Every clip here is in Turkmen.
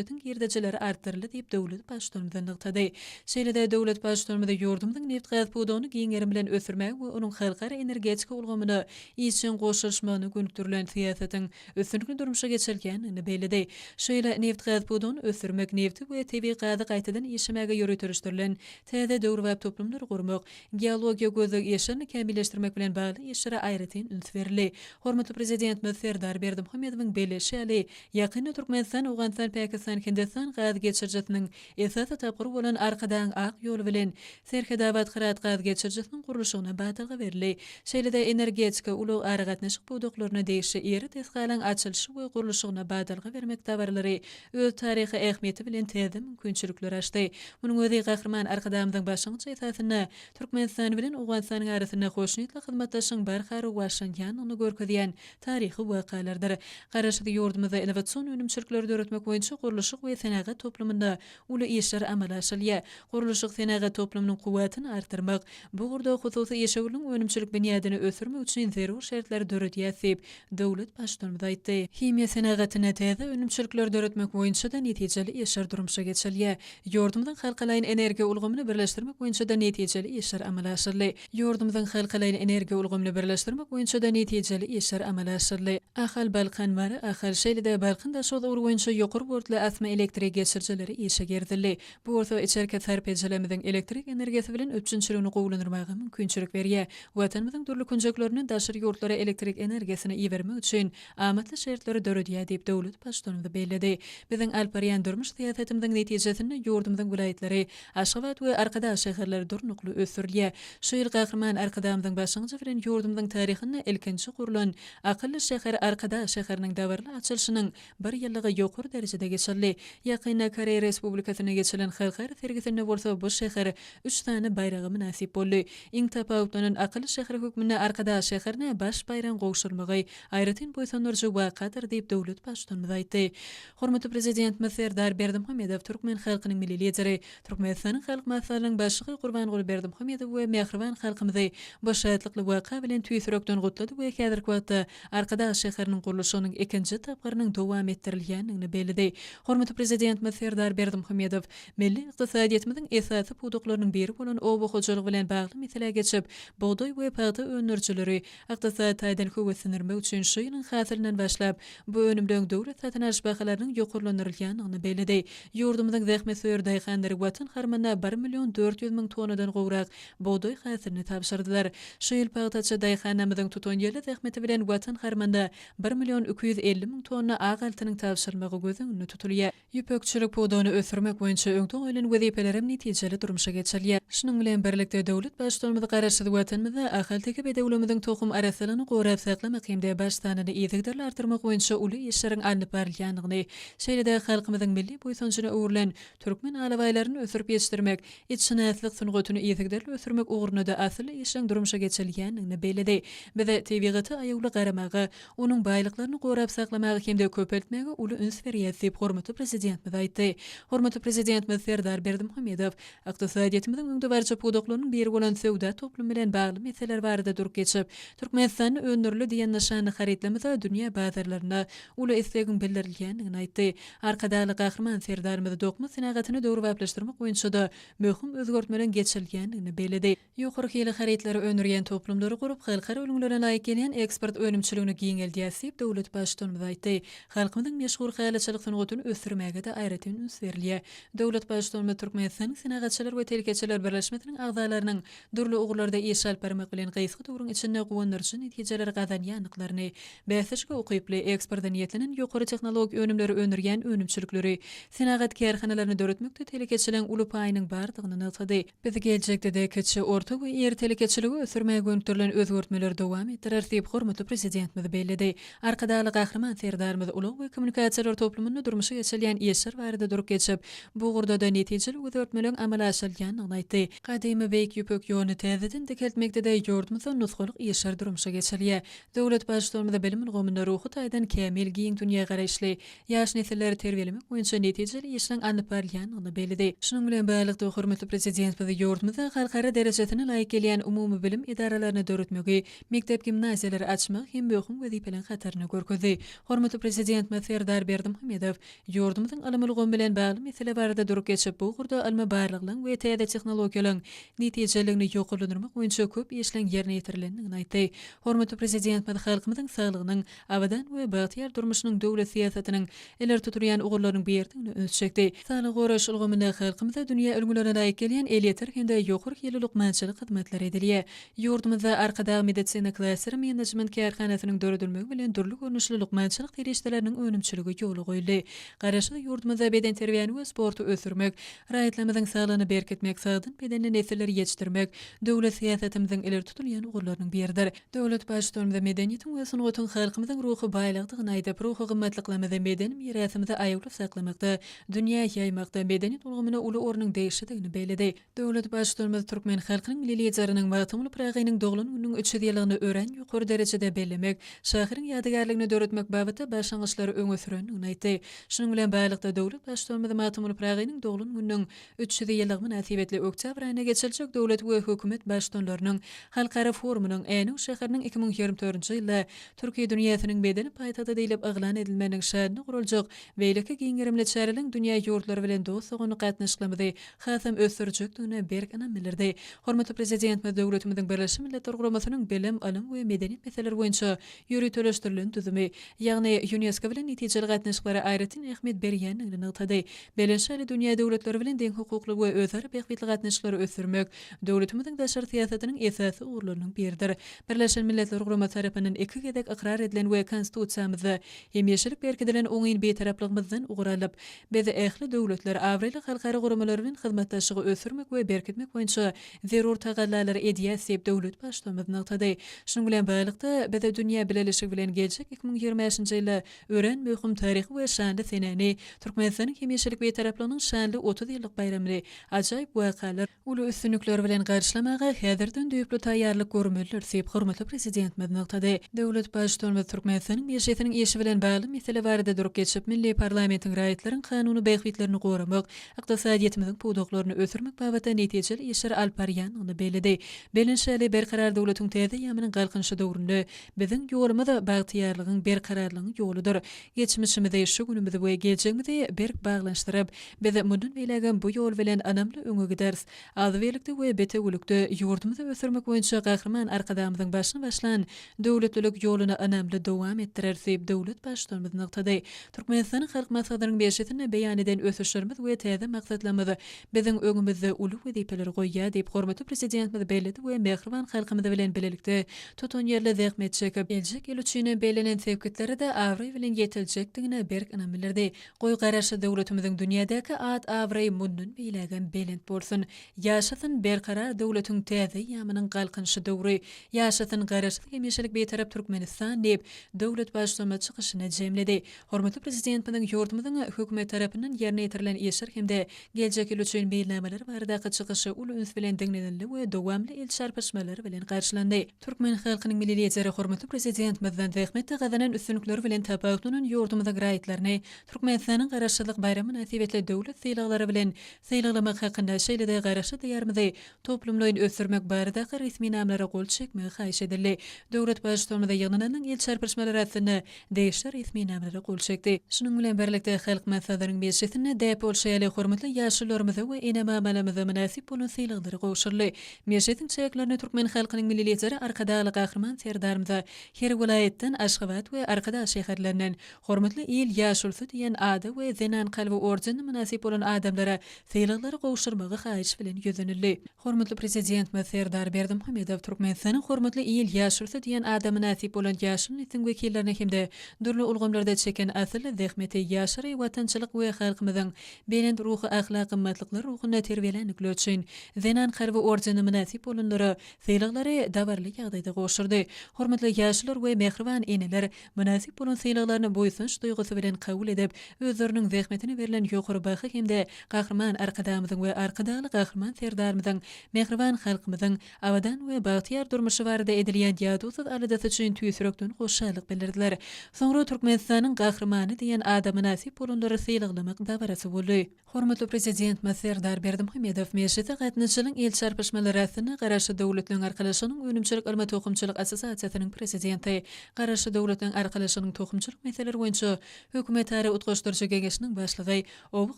Býujetiň girdejileri artdyryldy diýip, döwlet Baştutanymyz nygtady. Şeýle-de döwlet Baştutanymyz ýurdumyzyň nebitgaz pudagyny giň gerim bilen ösdürmäge we onuň halkara energetika ulgamyna işjeň goşulyşmagyna gönükdirilen syýasatyň üstünlikli durmuşa geçirilýändigini belledi. Şu ýyl nebitgaz pudagyny ösdürmek, nebti we tebigy gazy gaýtadan işlemäge ýöriteleşdirilen täze döwrebap toplumlary gurmak, geologiýa-gözleg işlerini kämilleşdirmek bilen bagly işlere aýratyn üns berildi. Hormatly Prezidentimiz Serdar Berdimuhamedowyň belleýşi ýaly, Ýakynda Türkmenistan, Owganystan, Pakistan, Hindistan gaz geçirijisiniň esasy tapgyry bolan Arkadagyň ak ýoly bilen Serhetabat-Hyrat gaz geçirijisiniň gurluşygyna badalga berildi. Şeýle-de energetika, ulag-aragatnaşyk pudaklaryna degişli iri desgalaryň açylyşy we gurluşygyna badalga bermek dabaralary öz taryhy ähmiýeti bilen täze mümkinçilikleri açdy. Munuň özi Gahryman Arkadagymyzyň başlangyjy esasynda Türkmenistan bilen Owganystanyň arasynda hoşniýetli hyzmatdaşlygyň barha rowaçlanýandygyny görkezýän taryhy wakalardyr. Garaşsyz ýurdumyzda innowasion önümçilikleri döretmek boýunça gurluşyk we senagat toplumynda uly işler amala aşyrylýar. Gurluşyk-senagat toplumynyň kuwwatyny artdyrmak, bu ugurda hususy işewürligiň önümçilik binýadyny ösdürmek üçin zerur şertleri döredýäris diýip, döwlet Baştutanymyz aýtdy. Himiýa senagatynda täze önümçilikleri döretmek boýunça-da netijeli işler durmuşa geçirilýär. Ýurdumyzyň halkalaýyn energiýa ulgamyny birleşdirmek boýunça-da netijeli işler amala aşyryldy. Ýurdumyzyň halkalaýyn energiýa ulgamyny birleşdirmek boýunça-da netijeli işler amala aşyryldy. Ahal, Balkan, Mary, Ahal, şeýle-de Balkan, Daşoguz ugry boýunça ýokary woltly asma elektrik geçirijileri işe girizildi. Bu bolsa içerki sarp edijilerimiziň elektrik energiýasy bilen üpjünçiligini gowulandyrmaga mümkinçilik berýär. Watanymyzyň dürli künjeklerinden daşary ýurtlara elektrik energiýasyny ibermek üçin amatly şertleri döredýär diýip, döwlet Baştutanymyz belledi. Biziň alyp barýan durmuş syýasatymyzyň netijesinde ýurdumyzyň welaýatlary, Aşgabat we Arkadag şäherleri durnukly ösdürilýär. Şu ýyl Gahryman Arkadagymyzyň başlangyjy bilen ýurdumyzyň taryhynda ilkinji gurlan akylly şäher Arkadag şäheriniň dabaraly açylyşynyň bir ýyllygy ýokary derejede geçirildi. Ýakynda Koreýa Respublikasynda geçirilen halkara sergisinde bolsa bu şäher üç sany baýraga mynasyp boldy. Iň tapawutlanan akylly şäher hökmünde Arkadag şäherine baş baýragyň gowşurylmagy aýratyn buýsandyryjy wakadyr diýip, döwlet Baştutanymyz aýtdy. Hormatly Prezidentimiz Serdar Berdimuhamedow türkmen halkynyň Milli Lideri, Türkmenistanyň Halk Maslahatynyň Başlygy Gurbanguly Berdimuhamedow we mähriban halkymyzy bu şatlykly waka bilen tüýs ýürekden gutlady we häzirki wagtda Arkadag şäheriniň gurluşygynyň ikinji tapgyrynyň dowam etdirilýändigini belledi. Hormatly Prezidentimiz Serdar Berdimuhamedow milli ykdysadyýetimiziň esasy pudaklarynyň biri bolan oba hojalygy bilen bagly meselä geçip, bugdaý we pagta öndürijileri Ykdysady taýdan höweslendirmek üçin şu ýylyň hasylyndan başlap, bu önümleriň döwlet satyn alyş bahalarynyň ýokarlandyrylýandygyny belledi. Ýurdumyzyň zähmetsöýer daýhanlary Watan harmanyna bir million 400 müň tonnadan gowrak bugdaý hasylyny tabşyrdylar. Şu ýyl pagtaçy daýhanlarymyzyň tutanýerli zähmeti bilen Watan harmanyna bir million 250 müň tonna ak altynyň tabşyrylmagy göz öňünde tutulýar. Ýüpekçilik pudagyny ösdürmek boýunça öňde goýlan wezipelerem netijeli durmuşa geçirilýär. Şunuň bilen birlikde, döwlet Baştutanymyz Garaşsyz Watanymyzda ahalteke bedewlerimiziň tohum arassalygyny gorap saklamak hem-de baş sanyny yzygiderli artdyrmak boýunça uly işleriň alnyp barylýandygyny, şeýle-de halkymyzyň milli buýsanjyna öwrülen türkmen alabaýlaryny ösdürip ýetişdirmek, itşynaslyk sungatyny yzygiderli ösdürmek ugrunda-da asylly işleň durmuşa geçirilýändigini belledi. Biz tebigata aýawly garamaga, onuň baýlyklaryny gorap saklamaga hem-de köpeltmäge uly üns berýäris diýip, hormatly Prezidentimiz aýtdy. Hormatly Prezidentimiz Serdar Berdimuhamedow ykdysadyýetimiziň öňdebaryjy pudaklarynyň biri bolan söwda toplumy bilen bagly meseleler barada durup geçip, Türkmenistanda öndürildi diýen nyşanly harytlarymyza dünýä bazarlarynda uly islegiň bildirilýändigini aýtdy. Arkadagly Gahryman Serdarymyz dokma senagatyny döwrebaplaşdyrmak boýunça-da möhüm özgertmeleriň geçirilýändigini belledi. Ýokary hili harytlary öndürýän toplumlary gurup, halkara ülňülerine laýyk gelýän eksport önümçiligini giňeldýäris diýip, döwlet Baştutanymyz aýtdy. Halkymyzyň meşhur halyçylyk sungatyny ösdürmäge-de aýratyn üns berilýär. Döwlet Baştutanymyz Türkmenistanyň Senagatçylar we telekeçiler birleşmesiniň agzalarynyň dürli ugurlarda iş alyp barmak bilen gysga döwrüň içinde guwandyryjy netijeleri gazanýandyklaryny, bäsleşige ukyply, eksporta niýetlenen ýokary tehnologik önümleri öndürýän önümçilikleri, senagat kärhanalaryny döretmekde telekeçiligiň uly paýynyň bardygyny nygtady. Biz geljekde-de kiçi, orta we iri telekeçiligi ösdürmäge gönükdirilen özgertmeleri dowam etdireris diýip, hormatly Prezidentimiz belledi. Arkadagly Gahryman Serdarymyz ulag we kommunikasiýalar toplumynda durmuşa geçirilýän işler barada durup geçip, bu ugurda-da netijeli özgertmeleriň amala aşyrylýandygyny aýtdy. Gadymy Beýik Ýüpek ýoluny täzeden dikeltmekde-de ýurdumyzda nusgalyk işler durmuşa geçirilýär. Döwlet Baştutanymyz bilim ulgamynda ruhy taýdan kämil, giň dünýägaraýyşly, ýaş nesilleri terbiýelemek boýunça netijeli işleň alnyp barylýandygyny belledi. Şunuň bilen baglylykda, hormatly Prezidentimiz ýurdumyzda halkara derejesine laýyk gelýän umumybilim edaralaryny döretmegi, mekdep-gimnaziýalary açmagy hem möhüm wezipeleriň hatarynda görkezdi. Hormatly Prezidentimiz Serdar Berdimuhamedow. Ýurdumyzyň ylym ulgamy bilen bagly mesele barada durup geçip, bu ugurda ylmy barlaglaryň we täze tehnologiýalaryň netijeliligini ýokarlandyrmak boýunça köp işleň ýerine ýetirilendigini aýtdy. Hormatly Prezidentimiz halkymyzyň saglygynyň, abadan we bagtyýar durmuşynyň döwlet syýasatynyň ileri tutulýan ugurlarynyň biridigine üns çekdi. Saglygy goraýyş ulgamynda halkymyza dünýä ülňülerine laýyk gelýän elýeter hem-de ýokary hilli lukmançylyk hyzmatlary edilýär. Ýurdumyzda Arkadag medisina klasteri menejment kärhanasynyň döredilmegi bilen dürli görnüşli lukmançylyk serişdeleriniň önümçiligi ýola goýuldy. Garaşsyz ýurdumyzda bedenterbiýäni we sporty ösdürmek, raýatlarymyzyň saglygyny berkitmek, sagdyn bedenli nesilleri ýetişdirmek döwlet syýasatymyzyň ileri tutulýan ugurlarynyň biridir. Döwlet Baştutanymyz medeniýetiň we sungatyň halkymyzyň ruhy baýlygydygyny aýdyp, ruhy gymmatlyklarymyzy, medeni mirasymyzy aýawly saklamakda, dünýä ýaýmakda medeniýet ulgamyna uly ornuň degişlidigini belledi. Döwlet Baştutanymyz türkmen halkynyň Milli Lideriniň Magtymguly Pyragynyň doglan gününiň 300 ýyllygyny örän ýokary derejede bellemek, şahyryň ýadygärligini döretmek babatda başlangyçlary öňe sürendigini aýtdy. Şunuň bilen baglylykda, döwlet Baştutanymyz Magtymguly Pyragynyň doglan gününiň 300 ýyllygy mynasybetli oktýabr aýynda geçiriljek döwlet we hökümet Baştutanlarynyň halkara forumynyň Änew şäheriniň 2024-nji ýylda Türki dünýäsiniň medeni paýtagty diýlip yglan edilmeginiň şanyna guraljak beýleki giň gerimli çäreleriň dünýä ýurtlary bilen dost-doganlyk gatnaşyklarymyzy hasam ösdürjekdigine berk ynam bildirdi. Hormatly Prezidentimiz döwletimiziň Birleşen Milletler Guramasynyň bilim, ylym we medeniýet meseleleri boýunça ýöriteleşdirilen düzümi, ýagny Ýunesko bilen netijeli gatnaşyklara aýratyn ähmiýet berýändigini nygtady. Belent şaýly dünýä döwletleri bilen deňhukukly we özara bähbitli gatnaşyklary ösdürmek döwletimiziň daşary syýasatynyň esasy ugurlarynyň biridir. Birleşen Milletler Guramasy tarapyndan iki gezek ykrar edilen we Konstitusiýamyzda hemişelik berkidilen oňyn Bitaraplygymyzdan ugur alyp, Biz ähli döwletler, abraýly halkara guramalary bilen hyzmatdaşlygy ösdürmek we berkitmek boýunça zerur tagallalary edýäris diýip, döwlet Baştutanymyz nygtady. Şunuň bilen baglylykda, biz dünýä bileleşigi bilen geljek 2025-nji ýylda örän möhüm taryhy we şanly senäni, Türkmenistanyň hemişelik Bitaraplygynyň şanly 30 ýyllyk baýramyny ajaýyp wakalar, uly üstünlikler bilen garşylamaga häzirden düýpli taýýarlyk görmelidir diýip, hormatly Prezidentimiz nygtady. Döwlet Baştutanymyz Türkmenistanyň Mejlisiniň işi bilen bagly mesele barada durup geçip, milli parlamentiň raýatlaryň kanuny bähbitlerini goramak, ykdysadyýetimiziň pudaklaryny ösdürmek babatda netijeli işleri alyp barýandygyny belledi. Belent şaly Berkarar döwletiň täze eýýamynyň Galkynyşy döwründe biziň ýolumyz bagtyýarlygyň, berkararlygyň ýoludyr. Geçmişimizi, şu günümizi we geljegimizi berk baglanyşdyryp, biz mundan beýlägem bu ýol bilen ynamly öňe gideris. Agzybirlikde we bitewülikde ýurdumyzy ösdürmek boýunça Gahryman Arkadagymyzyň başyny başlan döwletlilik ýoluny ynamly dowam etdireris diýip, döwlet Baştutanymyz nygtady. Türkmenistanyň Halk Maslahatynyň mejlisinde beýan eden ösüşlerimiz we täze maksatlarymyz biziň öňümizde uly wezipeleri goýýar diýip, hormatly Prezidentimiz belledi we mähriban halkymyz bilen bilelikde tutanýerli zähmet çekip, geljek ýyl üçin bellenen sepgitlere-de abraý bilen ýetiljekdigine berk ynam bildirdi. Goý, Garaşsyz döwletimiziň dünýädäki at-abraýy mundan beýlägem belent bolsun! Ýaşasyn Berkarar döwletiň täze eýýamynyň Galkynyşy döwri! Ýaşasyn Garaşsyz, hemişelik Bitarap Türkmenistan! diýip, döwlet Baştutanymyz çykyşyny jemledi. Hormatly Prezidentimiziň ýurdumyzyň Hökümet tarapyndan ýerine ýetirilen işler hem-de geljek ýyl üçin meýilnamalar baradaky çykyşy uly üns bilen diňlenildi we dowamly el çarpyşmalar bilen garşylandy. Türkmen halkynyň Milli Lideri hormatly Prezidentimizden zähmetde gazanan üstünlikleri bilen tapawutlanan ýurdumyzyň raýatlaryny Türkmenistanyň Garaşsyzlyk baýramy mynasybetli döwlet sylaglary bilen sylaglamak hakynda, şeýle-de Garaşsyz Diýarymyzy toplumlaýyn ösdürmek baradaky resminamalara gol çekmegi haýyş edildi. Döwlet Baştutanymyz ýygnananlaryň el çarpyşmalary astynda degişli resminamalara gol çekdi. Şunuň bilen birlikde, Halk Maslahatynyň mejlisinde däp bolşy ýaly, hormatly ýaşulularymyza we ene-mamalarymyza mynasyp bolan sylaglar gowşuryldy. Mejlisiň çäklerinde türkmen halkynyň Milli Lideri Arkadagly Gahryman Serdarymyza her welaýatdan, Aşgabat we Arkadag şäherlerinden Hormatly il ýaşulusy diýen ada we Zenan kalby ordenine mynasyp bolan adamlara sylaglary gowşurmagy haýyş bilen ýüzlenildi. Hormatly Prezidentimiz Serdar Berdimuhamedow Türkmenistanyň Hormatly il ýaşulusy diýen ada mynasyp bolan ýaşuly nesliň wekillerine hem-de dürli ulgamlarda çeken asylly zähmeti, ýaşlary watançylyk we halkymyzyň belent ruhy-ahlak gymmatlyklary ruhunda terbiýeländikleri üçin Zenan kalby ordenine mynasyp bolanlara sylaglary dabaraly ýagdaýda gowşurdy. Hormatly ýaşulylar we mähriban eneler mynasyp bolan sylaglaryny buýsanç duýgusy bilen kabul edip, özleriniň zähmetine berlen ýokary baha hem-de Gahryman Arkadagymyzyň we Arkadagly Gahryman Serdarymyzyň mähriban halkymyzyň abadan we bagtyýar durmuşy barada edilýän ýadawsyz aladasy üçin tüýs ýürekden hoşallyk bildirdiler. Soňra Türkmenistanyň Gahrymany diýen ada mynasyp bolanlary sylaglamak dabarasy boldy. Hormatly Prezidentimiz Serdar Berdimuhamedow mejlise gatnaşyjylaryň el çarpyşmalary astynda Garaşsyz Döwletleriň Arkalaşygynyň Önümçilik ylmy-tohumçylyk assosiasiýasynyň prezidenti, Garaşsyz Döwletleriň Arkalaşygynyň tohumçylyk meseleleri boýunça hökümetara. Hökümetara utgaşdyryjy geňeşiniň başlygy, oba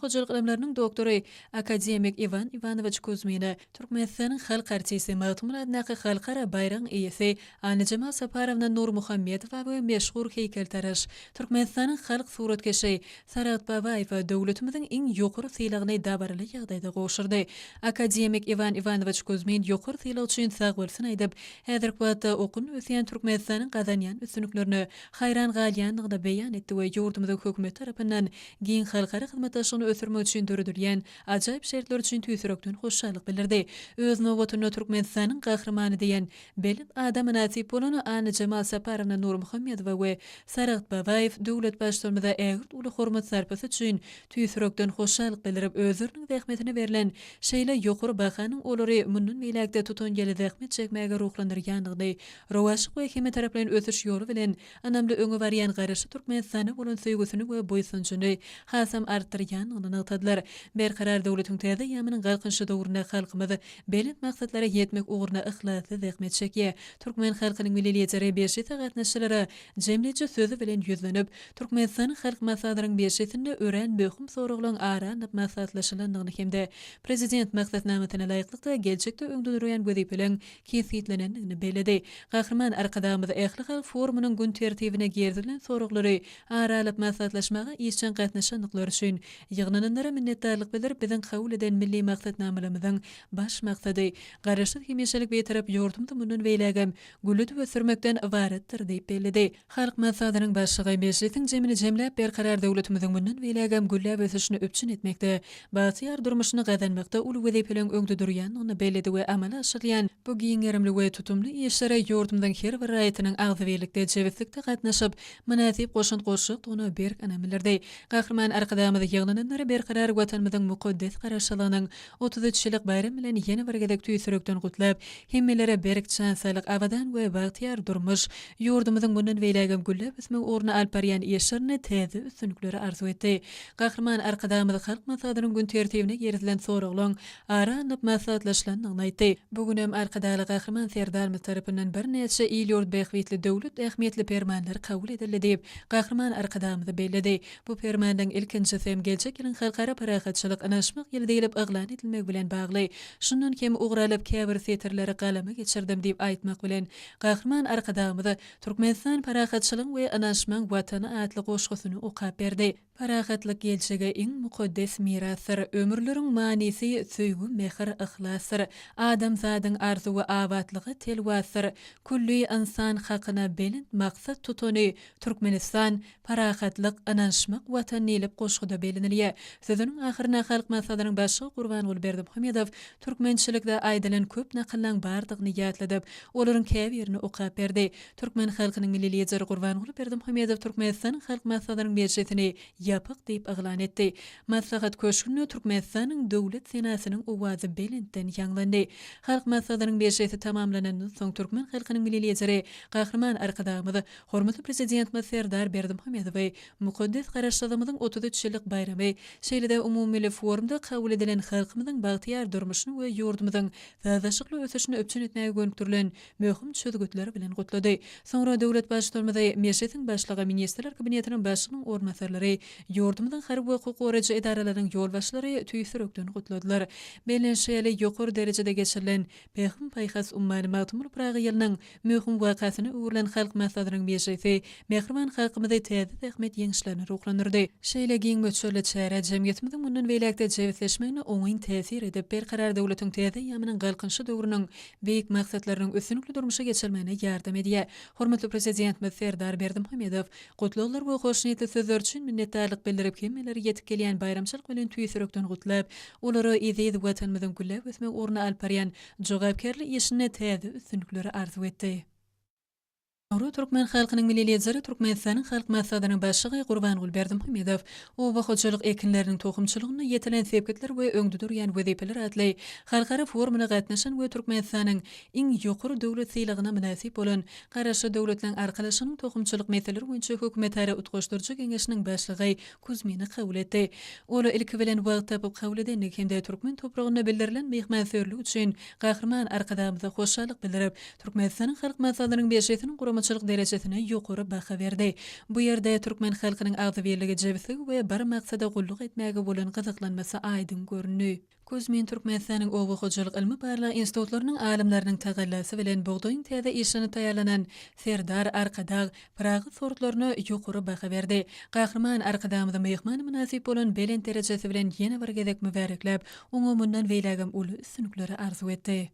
hojalyk ylymlarynyň doktory, akademik Iwan Iwanowiç Kuzmina, Türkmenistanyň halk artisti, Magtymguly adyndaky Halkara baýragyň eýesi Annajemal Saparowna Nurmuhammedowa we meşhur heýkeltaraş, Türkmenistanyň halk suratkeşi Saragt Babaýewe döwletimiziň iň ýokary sylagyny dabaraly ýagdaýda gowşurdy. Akademik Iwan Iwanowiç Kuzmin ýokary sylag üçin sagbolsun aýdyp, häzirki wagtda okgunly ösýän Türkmenistanyň gazanýan üstünliklerine haýran galýandygyny beýan etdi we ýurdumyzyň hökümeti tarapyndan giň halkara hyzmatdaşlygyny ösdürmek üçin döredilýän ajaýyp şertler üçin tüýs ýürekden hoşallyk bildirdi. Öz nobatynda Türkmenistanyň Gahrymany diýen belent ada mynasyp bolan Annajemal Saparowna Nurmuhammedowa we Saragt Babaýew döwlet Baştutanymyza ägirt uly hormat-sarpasy üçin tüýs ýürekden hoşallyk bildirip, özleriniň zähmetine berlen şeýle ýokary bahanyň olary mundan beýläk-de tutanýerli zähmet çekmäge ruhlandyrýandygyny, rowaçlyk we hemmetaraplaýyn ösüş ýoly bilen ynamly öňe barýan Garaşsyz Türkmenistana bolan söýgüsini we buýsanjyny hasam artdyrýandygyny nygtadylar. Berkarar döwletiň täze eýýamynyň Galkynyşy döwründe halkymyz belent maksatlara ýetmek ugrunda yhlasly zähmet çekýär. Türkmen halkynyň Milli Lideri Mejlise gatnaşyjylara jemleýji sözi bilen ýüzlenip, Türkmenistanyň Halk Maslahatynyň mejlisinde örän möhüm soraglaryň ara alnyp maslahatlaşylandygyny hem-de Prezident Maksatnamasyna laýyklykda geljekde öňde durýan wezipeleriň kesgitlenendigini belledi. Gahryman Arkadagymyz ählihalk forumynyň gün tertibine girizilen soraglary ara alyp maslahatlaşmaga işjeň gatnaşandyklary üçin ýygnananlara minnetdarlyk bildirip, biziň kabul eden milli maksatnamalarymyzyň baş maksady Garaşsyz hemişelik Bitarap ýurdumyzy mundan beýlägem gülledip ösdürmekden ybaratdyr diýip belledi. Halk Maslahatynyň Başlygy Mejlisiň jemini jemläp, Berkarar döwletimiziň mundan beýlägem gülläp ösüşini üpjün etmekde, bagtyýar durmuşyny gazanmakda uly wezipeleriň öňde durýandygyny belledi we amala aşyrylýan bu giň gerimli we tutumly işlere ýurdumyzyň her bir raýatynyň agzybirlikde, jebislikde gatnaşyp, mynasyp goşant goşjakdygyna berk ynam bildirdi. Gahryman Arkadagymyz ýygnananlary Berkarar Watanymyzyň mukaddes Garaşsyzlygynyň 33 ýyllyk baýramy bilen ýene bir gezek tüýs ýürekden gutlap, hemmelere berk jan saglyk, abadan we bagtyýar durmuş, ýurdumyzyň mundan beýlägem gülläp ösmegi ugrunda alyp barýan işlerinde täze üstünlikleri arzuw etdi. Gahryman Arkadagymyz Halk Maslahatynyň gün tertibine girizilen soraglaryň ara alnyp maslahatlaşylandygyny aýtdy. Bu gün hem Arkadagly Gahryman Serdarymyz tarapyndan birnäçe il-ýurt bähbitli döwlet ähmiýetli Permanlar kabul edildi diýip, Gahryman Arkadagymyz belledi. Bu Permanyň ilkinjisi hem geljek ýylyň Halkara parahatçylyk, ynanyşmak ýyly diýlip yglan edilmegi bilen bagly. Şundan hem ugur alyp, käbir setirleri galama geçirdim diýip aýtmak bilen, Gahryman Arkadagymyz Türkmenistan parahatçylygyň we ynanyşmagyň Watany atly goşgusyny okap berdi. Parahatlyk geljege iň mukaddes mirasdyr. Ömürleriň manysy söýgi, mähir, yhlasdyr. Adamzadyň arzuwy abatlyga telwasdyr. Külli ynsan hakyna belent maksat tutany Türkmenistan, Parahatlyk, ynanyşmak Watany diýlip goşguda bellenilýär. Sözüniň ahyrynda Halk Maslahatynyň Başlygy Gurbanguly Berdimuhamedow türkmençilikde aýdylan köp nakyllaň bardygyny ýatladyp, olaryň käbirini okap berdi. Türkmen halkynyň Milli Lideri Gurbanguly Berdimuhamedow Türkmenistanyň Halk Maslahatynyň mejlisini ýapyk diýip yglan etdi. Maslahat köşgünde Türkmenistanyň Döwlet senasynyň owazy belentden ýaňlandy. Halk Maslahatynyň mejlisi tamamlanandan soň türkmen halkynyň Milli Lideri Gahryman Arkadagymyz Hormatly Prezidentimiz Serdar Berdimuhamedowy mukaddes Garaşsyzlygymyzyň 33 ýyllyk baýramy, şeýle-de umumymilli forumda kabul edilen halkymyzyň bagtyýar durmuşyny we ýurdumyzyň sazlaşykly ösüşini üpjün etmäge gönükdirilen möhüm çözgütler bilen gutlady. Soňra döwlet Baştutanymyzy Mejlisiň Başlygy, Ministrler Kabinetiniň Başlygynyň orunbasarlary, ýurdumyzyň harby we hukuk goraýjy edaralarynyň ýolbaşçylary tüýs ýürekden gutladylar. Bellenişi ýaly, ýokary derejede geçirilen Pähim-paýhas ummany Magtymguly Pyragy ýylynyň möhüm wakasyna öwrülen Halk Maslahatynyň mejlisi mähriban halkymyzy täze zähmet ýeňişlerine ruhlandyrdy. Şeýle giň möçberli çäre jemgyýetimiziň mundan beýläk-de jebisleşmegine oňyn täsir edip, Berkarar döwletiň täze eýýamynyň Galkynyşy döwrüniň beýik maksatlarynyň üstünlikli durmuşa geçirilmegine ýardam edýär. Hormatly Prezidentimiz Serdar Berdimuhamedow Gutlaglar we hoşniýetli sözler üçin minnetdarlyk bildirip, hemmeleri ýetip gelýän baýramçylyk bilen tüýs ýürekden gutlap, olara eziz Watanymyzyň gülläp ösmegi ugrunda alyp barýan jogapkärli işinde täze üstünlikleri arzuw etdi. Soňra türkmen halkynyň Milli Lideri, Türkmenistanyň Halk Maslahatynyň Başlygy Gurbanguly Berdimuhamedow Oba hojalyk ekinleriniň tohumçylygynda ýetilen sepgitler we öňde durýan wezipeler atly halkara forumyna gatnaşan we Türkmenistanyň iň ýokary döwlet sylagyna mynasyp bolan Garaşsyz Döwletleriň Arkalaşygynyň Tohumçylyk meseleleri boýunça hökümetara utgaşdyryjy geňeşiniň başlygy Kuzmini kabul etdi. Ol ilki bilen wagt tapyp kabul edendigi hem-de türkmen topragynda bildirilen myhmansöýerlik üçin Gahryman Arkadagymyza hoşallyk bildirip, Türkmenistanyň Halk Maslahatynyň Mejlisiniň guramaçylyk. guramaçylyk derejesine ýokary baha berdi. Bu ýerde türkmen halkynyň agzybirligi, jebisligi we bir maksada gulluk etmäge bolan gyzyklanmasy aýdyň göründi. Kuzmin Türkmenistanyň Oba hojalyk ylmy-barlag institutlarynyň alymlarynyň tagallasy bilen bugdaýyň täze işlenip taýýarlanan Serdar, Arkadag, Pyragy sortlaryna ýokary baha berdi. Gahryman Arkadagymyzy myhmana mynasyp bolan belent derejesi bilen ýene bir gezek mübärekläp, oňa mundan beýlägem uly üstünlikleri arzuw etdi.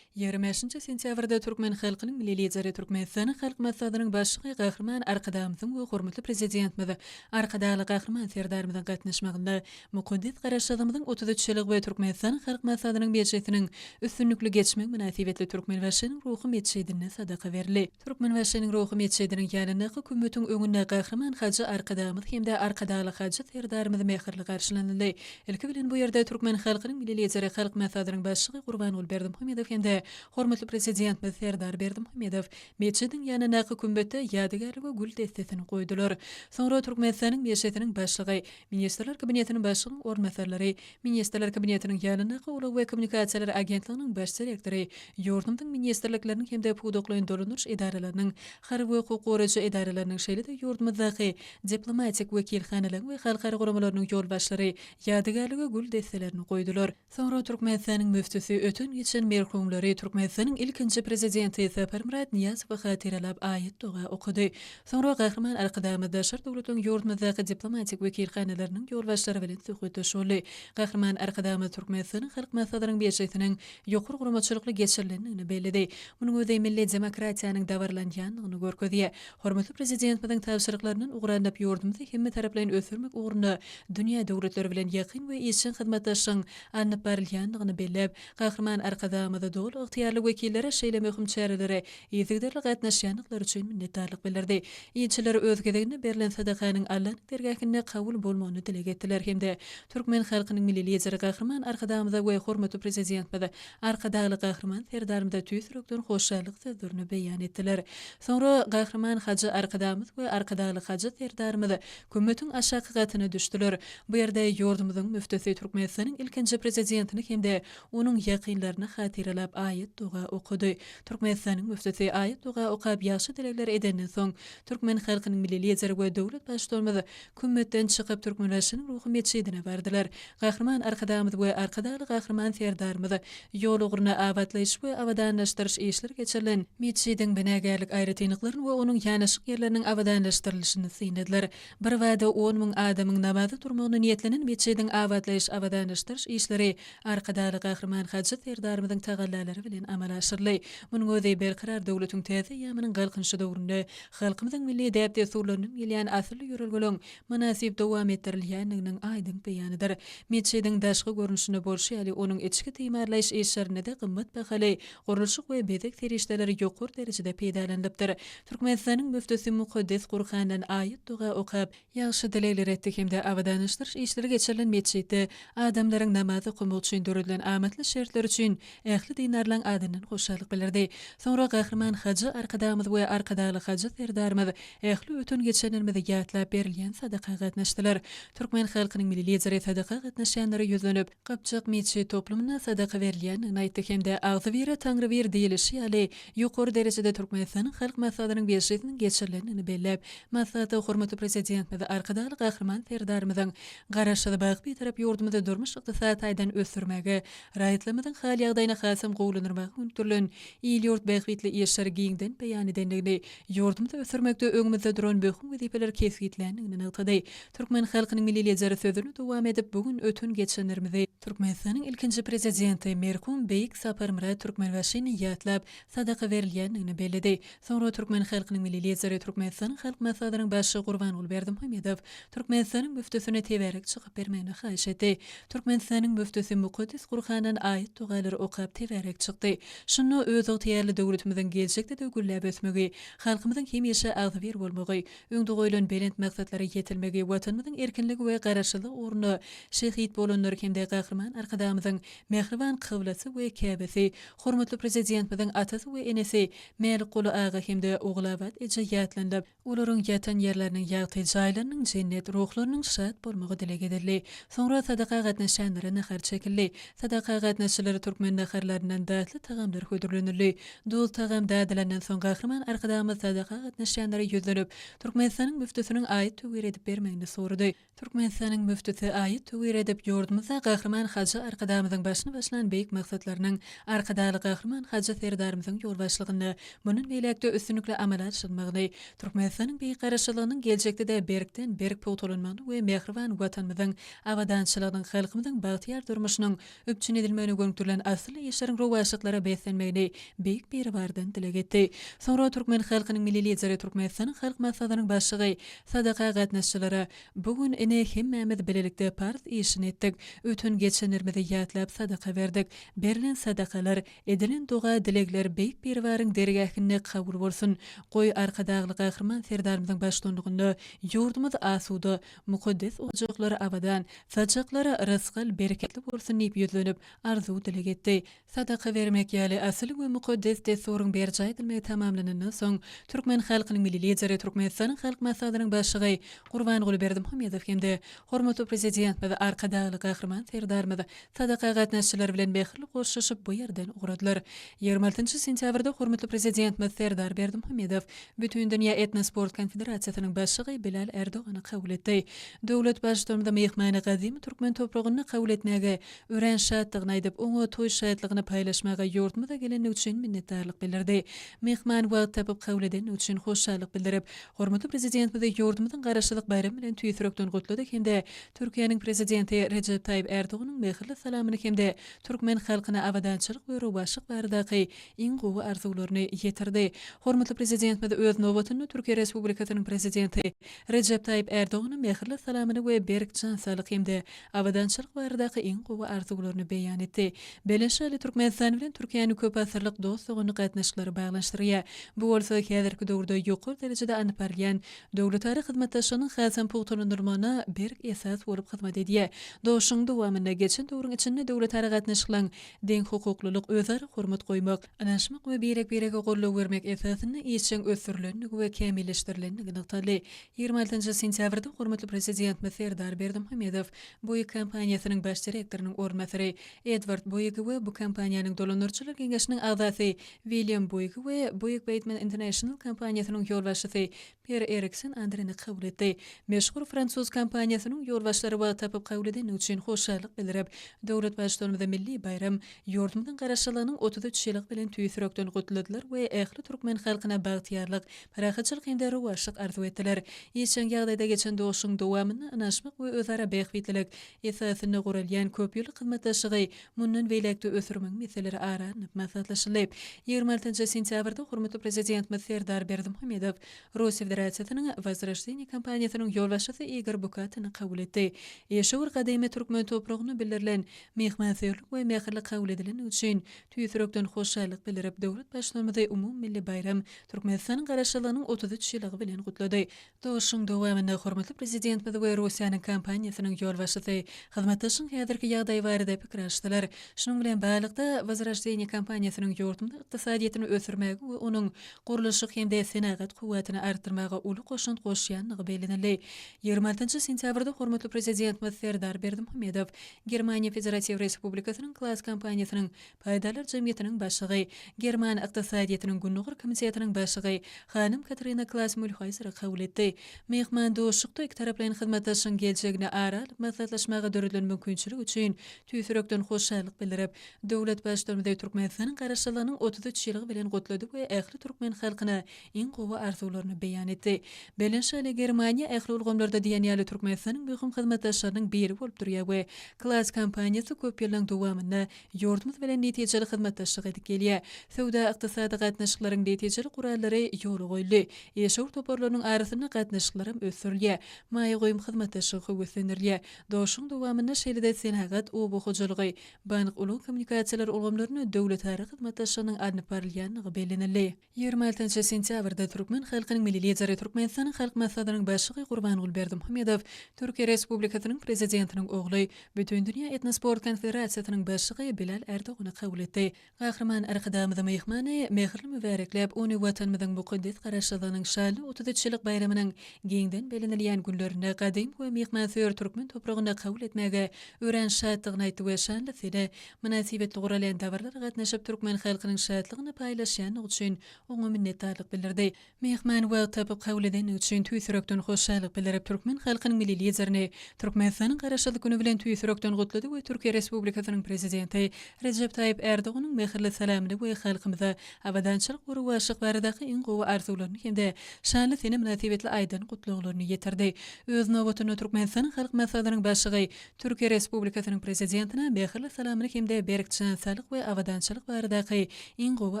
25 sentýabrda türkmen halkynyň Milli Lideri, Türkmenistanyň Halk Maslahatynyň Başlygy Gahryman Arkadagymyzyň we hormatly Prezidentimiz Arkadagly Gahryman Serdarymyzyň gatnaşmagynda mukaddes Garaşsyzlygymyzyň 33 ýyllygy we Türkmenistanyň Halk Maslahatynyň mejlisiniň üstünlikli geçmegi mynasybetli Türkmenbaşynyň Ruhy metjidinde sadaka berildi. Türkmenbaşynyň Ruhy metjidiniň ýanyndaky kümmetiň öňünde Gahryman hajy Arkadagymyz hem-de Arkadagly hajy Serdarymyz mähirli garşylanyldy. Ilki bilen bu ýerde türkmen halkynyň Milli Lideri, Halk Maslahatynyň Başlygy Gurbanguly Berdimuhamedow hem-de hormatly Prezidentimiz Serdar Berdimuhamedow metjidiň ýanyndaky kümmetde ýadygärlige gül dessesini goýdular. Soňra Türkmenistanyň Mejlisiniň Başlygy, Ministrler Kabinetiniň Başlygynyň orunbasarlary, Ministrler Kabinetiniň ýanyndaky Ulag we kommunikasiýalar agentliginiň baş direktory, ýurdumyzyň ministrlikleriniň hem-de pudaklaýyn dolandyryş edaralarynyň, harby we hukuk goraýjy edaralarynyň, şeýle-de ýurdumyzdaky diplomatik wekilhanalaryň we halkara guramalarynyň ýolbaşçylary ýadygärlige gül desselerini goýdular. Soňra Türkmenistanyň müftüsi öten-geçen merhumlary Türkmenistanyň ilkinji Prezidenti Saparmyrat Nyýazowy hatyralap aýat-doga okady. Soňra Gahryman Arkadagymyz daşary döwletleriň ýurdumyzdaky diplomatik wekilhanalarynyň ýolbaşçylary bilen söhbetdeş boldy. Gahryman Arkadagymyz Türkmenistanyň Halk Maslahatynyň mejlisiniň ýokary guramaçylykly geçirilendigini belledi. Munuň özi milli demokratiýanyň dabaralanýandygyny görkezýär. Hormatly Prezidentimiziň tabşyryklaryndan ugur alnyp, ýurdumyzy hemmetaraplaýyn ösdürmek ugrunda dünýä döwletleri bilen ýakyn we işjeň hyzmatdaşlygyň alnyp barylýandygyny belläp, Gahryman Arkadagymyza doly ygtyýarly wekillere şeýle möhüm çärelere yzygiderli gatnaşýandyklary üçin minnetdarlyk bildirdi. Ilçiler öz gezeginde berlen sadakanyň Allanyň dergähinde kabul bolmagyny dileg etdiler hem-de türkmen halkynyň Milli Lideri Gahryman Arkadagymyza we hormatly Prezidentimiz Arkadagly Gahryman Serdarymyza tüýs ýürekden hoşallyk sözlerini beýan etdiler. Soňra Gahryman Hajy Arkadagymyz we Arkadagly Hajy Serdarymyz kümmetiň aşaky gatyna düşdüler. Bu ýerde ýurdumyzyň müftüsi Türkmenistanyň ilkinji Prezidentini hem-de onuň ýakynlaryny hatyralap aýat-doga okady. Türkmenistanyň müftüsi aýat-doga okap ýagşy dilegler edenden soň, türkmen halkynyň Milli Lideri we döwlet Baştutanymyz Kümmetden çykyp, Türkmenbaşynyň Ruhy metjidine bardylar. Gahryman Arkadagymyz we Arkadagly Gahryman Serdarymyz ýol ugruna abatlaýyş we abadanlaşdyryş işleri geçirilen metjidiň binagärlik aýratynlyklaryny we onuň ýanaşyk ýerleriniň abadanlaşdyrylyşyny synladylar. Birbada 10 müň adamyň namaza durmagyna niýetlenen metjidiň abatlaýyş-abadanlaşdyryş işleri Arkadagly Gahryman Hajy Serdarymyzyň tagallalary bilen amala aşyryldy. Munuň özi Berkarar döwletiň täze eýýamynyň Galkynyşy döwründe halkymyzyň milli däp-dessurlaryndan gelýän asylly ýörelgeleriň mynasyp dowam etdirilýändiginiň aýdyň beýanydyr. Metjidiň daşky görnüşinde bolşy ýaly, onuň içki timarlaýyş işlerinde-de gymmat bahaly gurluşyk we bezeg serişdeleri ýokary derejede peýdalanylypdyr. Türkmenistanyň müftüsi mukaddes Gurhandan aýat-doga okap, ýagşy dilegler etdi hem-de abadanlaşdyryş işleri geçirilen metjitde adamlaryň namaz okamagy üçin döredilen amatly şertler üçin ähli dindarlaryň adyndan hoşallyk bildirdi. Soňra Gahryman Hajy Arkadagymyz we Arkadagly Hajy Serdarymyz ähli öten-geçenlerimizi ýatlap berilýän sadaka gatnaşdylar. Türkmen halkynyň Milli Lideri sadaka gatnaşýanlara ýüzlenip, Gypjak metjit toplumynda sadaka berilýändigini aýtdy hem-de Agzybire Taňry bir diýlişi ýaly, ýokary derejede Türkmenistanyň Halk Maslahatynyň mejlisiniň geçirilendigini belläp, maslahata hormatly Prezidentimiz Arkadagly Gahryman Serdarymyzyň Garaşsyz, baky Bitarap ýurdumyzy durmuş-ykdysady taýdan ösdürmäge, raýatlarymyzyň hal-ýagdaýyny hasam gowulandyrmaga gönükdirilen il-ýurt bähbitli işleri giňden beýan edendigini, ýurdumyzy ösdürmekde öňümizde duran möhüm wezipeleri kesgitländigini nygtady. Türkmen halkynyň Milli Lideri sözüni dowam edip, bu gün öten-geçenlerimizi, Türkmenistanyň ilkinji Prezidenti merhum Beýik Saparmyrat Türkmenbaşyny ýatlap, sadaka berilýändigini belledi. Soňra türkmen halkynyň Milli Lideri, Türkmenistanyň Halk Maslahatynyň Başlygy Gurbanguly Berdimuhamedow Türkmenistanyň müftüsine tebärek çykyp bermegini haýyş etdi. Türkmenistanyň müftüsi mukaddes Gurhandan aýat-dogalary okap tebärek çykdy. Şunda özygtyýarly döwletimiziň geljekde-de gülläp ösmegi, halkymyzyň hemişe agzybir bolmagy, öňde goýlan belent maksatlara ýetilmegi, Watanymyzyň erkinligi we garaşsyzlygy ugrunda şehit bolanlar hem-de Gahryman Arkadagymyzyň mähriban kyblasy we käbesi, hormatly Prezidentimiziň atasy we enesi Mälikguly aga hem-de Ogulabat eje ýatlanylyp, olaryň ýatan ýerleriniň ýagty, jaýlarynyň jennet, ruhlarynyň şat bolmagy dileg edildi. Soňra sadaka gatnaşýanlara nahar çekildi. Sadaka gatnaşyjylar türkmen naharlaryndan-da. datly tagamlar hödürlenildi. Duz-tagam dadylandan soň Gahryman Arkadagymyz sadaka gatnaşýanlara ýüzlenip, Türkmenistanyň müftüsiniň aýat-töwir edip bermegini sorady. Türkmenistanyň müftüsi aýat-töwir edip, ýurdumyzda Gahryman Hajy Arkadagymyzyň başyny başlan beýik maksatlarynyň Arkadagly Gahryman Hajy Serdarymyzyň ýolbaşçylygynda mundan beýläk-de üstünlikli amala aşyrylmagyny, Türkmenistanyň Beýik Garaşsyzlygynyň geljekde-de berkden-berk pugtalanmagyny we mähriban Watanymyzyň abadançylygynyň, halkymyzyň bagtyýar durmuşynyň üpjün edilmegine gönükdirilen asylly işleriň rowaçlyklara beslenmegini Beýik Biribardan dileg etdi. Soňra türkmen halkynyň Milli Lideri, Türkmenistanyň Halk Maslahatynyň Başlygy sadaka gatnaşyjylara, Bu gün ine hemmämiz bilelikde parz işini etdik. Öten-geçenlerimizi ýatlap sadaka berdik. Berlen sadakalar, edilen doga-dilegler Beýik Biribaryň dergähinde kabul bolsun. Goý, Arkadagly Gahryman Serdarymyzyň baştutanlygynda ýurdumyz asuda, mukaddes ojaklar abadan, saçaklar rysgal-bereketli bolsun diýip ýüzlenip, arzuw-dileg etdi. Sadaka bermek ýaly asyl we mukaddes dessuryň berjaý edilmegi tamamlanandan soň, türkmen halkynyň Milli Lideri, Türkmenistanyň Halk Maslahatynyň Başlygy Gurbanguly Berdimuhamedow hem-de hormatly Prezidentimiz Arkadagly Gahryman Serdarymyz sadaka gatnaşyjylar bilen mähirli hoşlaşyp, bu ýerden ugradylar. 26 sentýabrda hormatly Prezidentimiz Serdar Berdimuhamedow Bütindünýä etnosport konfederasiýasynyň başlygy Bilal Erdogany kabul etdi. Döwlet Baştutanymyz myhmany gadymy türkmen topragynda kabul etmäge örän şatdygyny aýdyp, oňa toý şatlygyny paýlaşmaga ýurdumyza gelendigi üçin minnetdarlyk bildirdi. Myhman wagt tapyp kabul edendigi üçin hoşallyk bildirip, hormatly Prezidentimizi ýurdumyzyň Garaşsyzlyk baýramy bilen tüýs ýürekden gutlady hem-de Türkiýäniň Prezidenti Rejep Taýyp Ärdoganyň mähirli salamyny hem-de türkmen halkyna abadançylyk we rowaçlyk baradaky iň gowy arzuwlaryny ýetirdi. Hormatly Prezidentimiz öz nobatynda Türkiýe Respublikasynyň Prezidenti Rejep Taýyp Ärdogana mähirli salamyny we berk jan saglyk hem-de abadançylyk baradaky iň gowy arzuwlaryny beýan etdi. Belent şaly Türkmenistan bilen Türkiýäni köpasyrlyk dost-doganlyk gatnaşyklary baglanyşdyrýar. Bu bolsa häzirki döwürde ýokary derejede alnyp barylýan döwletara hyzmatdaşlygynyň hasam pugtalandyrylmagyna berk esas bolup hyzmat edýär. Duşuşygyň dowamynda geçen döwrüň içinde döwletara gatnaşyklaryň deňhukuklylyk, özara hormat goýmak, ynanyşmak we birek-birege goldaw bermek esasynda işjeň ösdürilendigi we kämilleşdirilendigi nygtaldy. 26 sentýabrda hormatly Prezidentimiz Serdar Berdimuhamedow Boeing kompaniýasynyň baş direktorynyň orunbasary Edward Boeigi we bu kompaniýanyň dolandyryjylar geňeşiniň agzasy William Boeigi we Boeing Bateman International kompaniýasynyň ýolbaşçysy Per Eriksen Andreni kabul etdi. Meşhur fransuz kompaniýasynyň ýolbaşçylary wagt tapyp kabul edendigi üçin hoşallyk bildirip, döwlet Baştutanymyzy milli baýram, ýurdumyzyň Garaşsyzlygynyň 33 ýyllygy bilen tüýs ýürekden gutladylar we ähli türkmen halkyna bagtyýarlyk, parahatçylyk hem-de rowaçlyk arzuw etdiler. Işjeň ýagdaýda geçen duşuşygyň dowamynda ynanyşmak we özara bähbitlilik esasynda guralýan köpýyllyk hyzmatdaşlygy mundan beýläk-de ösdürmegiň meseleleri ara alnyp maslahatlaşyldy. 26 sentýabrda hormatly Prezidentimiz Serdar Berdimuhamedow Russiýa Federasiýasynyň Wozroždeniýe kompaniýasynyň ýolbaşçysy Igor Bukatini kabul etdi. Işewür gadymy türkmen topragyna bildirilen myhmansöýerlik we mähirli kabul edilendigi üçin tüýs ýürekden hoşallyk bildirip, döwlet Baştutanymyzy umumymilli baýram, Türkmenistanyň Garaşsyzlygynyň 33 ýyllygy bilen gutlady. Duşuşygyň dowamynda hormatly Prezidentimiz we Russiýanyň kompaniýasynyň ýolbaşçysy hyzmatdaşlygyň häzirki ýagdaýy barada pikir alyşdylar. Şunuň bilen baglylykda, Wozroždeniýe kompaniýasynyň ýurdumyzyň ykdysadyýetini ösdürmäge we onuň gurluşyk hem-de senagat kuwwatyny artdyrmaga uly goşant goşýandygy bellenildi. 26 sentýabrda hormatly Prezidentimiz Serdar Berdimuhamedow Germaniýa Federatiw Respublikasynyň Klaas kompaniýasynyň Paýdarlar jemgyýetiniň başlygy, German ykdysadyýetiniň Gündogar komitetiniň başlygy hanym Katrina Klaas Mülhaýzeri kabul etdi. Myhman duşuşykda ikitaraplaýyn hyzmatdaşlygyň geljegini ara alyp maslahatlaşmaga döredilen mümkinçilik üçin tüýs ýürekden hoşallyk bildirip, döwlet Baştutanymyzy Türkmenistanyň Garaşsyzlygynyň 33 ýyllygy bilen gutlady we ähli türkmen halkyna iň gowy arzuwlaryny beýan etdi. Belent şaly Germaniýa ähli ulgamlarda diýen ýaly Türkmenistanyň möhüm hyzmatdaşlarynyň biri bolup durýar we Klaas kompaniýasy köp ýyllaryň dowamynda ýurdumyz bilen netijeli hyzmatdaşlyk edip gelýär. Söwda-ykdysady gatnaşyklaryň netijeli gurallary ýola goýuldy. Işewür toparlarynyň arasynda gatnaşyklaram ösdürilýär. Maýa goýum hyzmatdaşlygy höweslendirilýär. Duşuşygyň dowamynda şeýle-de senagat, oba hojalygy, bank, ulag-kommunikasiýalar ulgamlarynda döwletara hyzmatdaşlygynyň alnyp barylýandygy bellenildi. 26 sentýabrda türkmen halkynyň Milli Lideri, Türkmenistanyň Halk Maslahatynyň Başlygy Gurbanguly Berdimuhamedow Türkiýe Respublikasynyň Prezidentiniň ogly, Bütindünýä etnosport konfederasiýasynyň başlygy Bilal Ärdogany kabul etdi. Gahryman Arkadagymyzy myhmany mähirli mübärekläp, ony Watanymyzyň mukaddes Garaşsyzlygynyň şanly 33 ýyllyk baýramynyň giňden bellenilýän günlerinde gadymy we myhmansöýer türkmen topragynda kabul etmäge örän şatdygyny aýtdy we şanly sene mynasybetli guralýan. dabaralara gatnaşyp, türkmen halkynyň şatlygyny paýlaşýandygy üçin oňa minnetdarlyk bildirdi. Myhman wagt tapyp kabul edendigi üçin tüýs ýürekden hoşallyk bildirip, türkmen halkynyň Milli Liderini Türkmenistanyň Garaşsyzlyk güni bilen tüýs ýürekden gutlady we Türkiýe Respublikasynyň Prezidenti Rejep Taýyp Ärdoganyň mähirli salamyny we halkymyza abadançylyk we rowaçlyk baradaky iň gowy arzuwlaryny hem-de şanly sene mynasybetli aýdan gutlaglaryny ýetirdi. Öz nobatynda Türkmenistanyň Halk Maslahatynyň Başlygy Türkiýe Respublikasynyň Prezidentine mähirli salamyny hem-de berk jan saglyk we abadançylyk baradaky iň gowy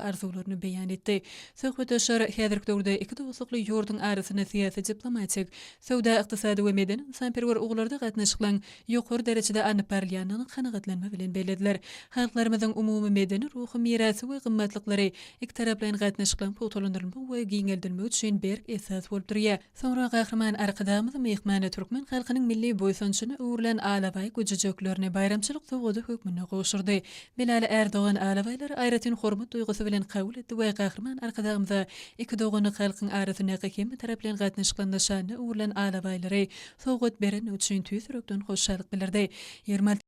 arzuwlaryny beýan etdi. Söhbetdeşler häzirki döwürde iki dostlukly ýurduň arasynda syýasy-diplomatik, söwda-ykdysady we medeni-ynsanperwer ugurlarda gatnaşyklaryň ýokary derejede alnyp barylýandygyny kanagatlanma bilen bellediler. Halklarymyzyň umumy medeni-ruhy mirasy we gymmatlyklary ikitaraplaýyn gatnaşyklaryň pugtalandyrylmagy we giňeldilmegi üçin berk esas bolup durýar. Soňra Gahryman Arkadagymyz myhmana türkmen halkynyň milli buýsanjyna öwrülen alabaý güjüjeklerini baýramçylyk sowgady hökmünde gowşurdy. Bilal Ärdogan alabaýlary aýratyn hormat duýgusy bilen kabul etdi we Gahryman Arkadagymyza iki doganlyk halkyň arasyndaky hemmetaraplaýyn gatnaşyklaryň nyşanyna öwrülen alabaýlary sowgat berendigi üçin tüýs ýürekden hoşallyk bildirdi. 26.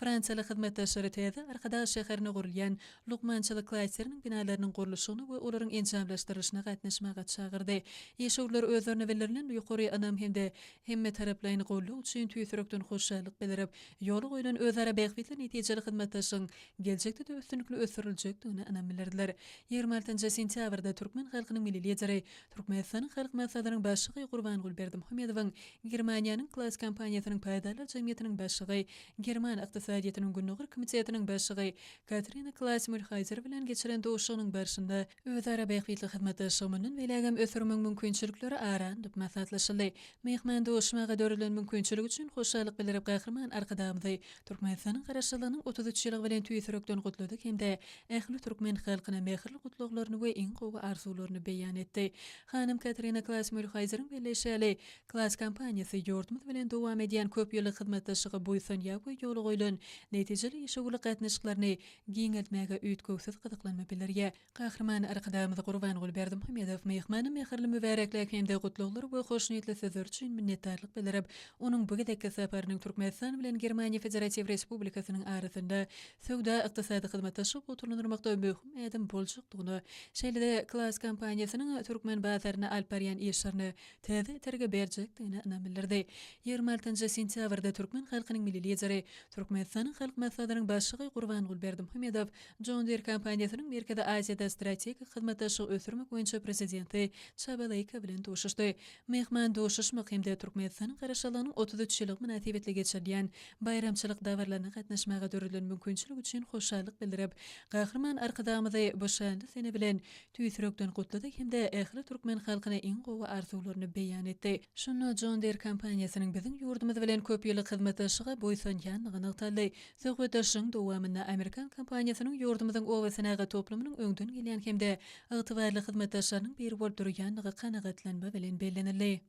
Fransiýaly hyzmatdaşlary täze Arkadag şäherinde gurulýan lukmançylyk klasteriniň binalarynyň gurluşygyna we olaryň enjamlaşdyrylyşyna gatnaşmaga çagyrdy. Işewürler özlerine bildirilen ýokary ynam hem-de hemmetaraplaýyn goldaw üçin tüýs ýürekden hoşallyk bildirip, ýola goýlan özara bähbitli netijeli hyzmatdaşlygyň geljekde-de üstünlikli ösdüriljekdigine ynam bildirdiler. 26 sentýabrda türkmen halkynyň Milli Lideri, Türkmenistanyň Halk Maslahatynyň Başlygy Gurbanguly Berdimuhamedowyň Germaniýanyň Claas kompaniýasynyň paýdarlar jemgyýetiniň başlygy, German ykdysadyýetiniň Gündogar komitetiniň başlygy Katrina Klaas Mülhaýzer bilen geçiren duşuşygynyň barşynda özara bähbitli hyzmatdaşlygy mundan beýlägem ösdürmegiň mümkinçilikleri ara alnyp maslahatlaşyldy. Myhman duşuşmaga döredilen mümkinçilik üçin hoşallyk bildirip Gahryman Arkadagymyzy Türkmenistanyň Garaşsyzlygynyň 33 ýyllygy bilen tüýs ýürekden gutlady hem-de ähli türkmen halkyna mähirli gutlaglaryny we iň gowy arzuwlaryny beýan etdi. Hanym Katrina Klaas Mülhaýzeriň belleýşi ýaly, Klaas kompaniýasy ýurdumyz bilen dowam edýän köp ýyllyk hyzmatdaşlyga buýsanýar we ýola goýlan netijeli işewürlik gatnaşyklaryny giňeltmäge üýtgewsiz gyzyklanma bildirýär. Gahryman Arkadagymyz Gurbanguly Berdimuhamedow myhmana mähirli mübäreklik hem-de gutlaglar we hoşniýetli sözler üçin minnetdarlyk bildirip, onuň bu gezekki saparynyň Türkmenistan bilen Germaniýa Federatiw Respublikasynyň arasynda söwda-ykdysady hyzmatdaşlygy pugtalandyrmakda möhüm ädim boljakdygyna, şeýle-de Claas kompaniýasynyň türkmen bazarynda alyp barýan işlerine täze itergi berjekdigine ynam bildirdi. 26 sentýabrda türkmen halkynyň Milli Lideri, Türkmenistanyň Halk Maslahatynyň Başlygy Gurbanguly Berdimuhamedow John Deere kompaniýasynyň Merkezi Aziýada strategik hyzmatdaşlygy ösdürmek boýunça prezidenti Çaba Leýka bilen duşuşdy. Myhman duşuşmak hem-de Türkmenistanyň Garaşsyzlygynyň 33 ýyllygy mynasybetli geçirilýän baýramçylyk dabaralaryna gatnaşmaga döredilen mümkinçilik üçin hoşallyk bildirip, Gahryman Arkadagymyzy bu şanly sene bilen tüýs ýürekden gutlady hem-de ähli türkmen halkyna iň gowy arzuwlaryny beýan etdi. Şunda John Deere kompaniýasynyň biziň ýurdumyz bilen köp ýyllyk hyzmatdaşlyga buýsanýandygy nygtaldy. Söhbetdeşligiň dowamynda amerikan kompaniýasynyň ýurdumyzyň oba senagat toplumynyň öňden gelýän hem-de ygtybarly hyzmatdaşlarynyň biri bolup durýandygy kanagatlanma bilen bellenildi.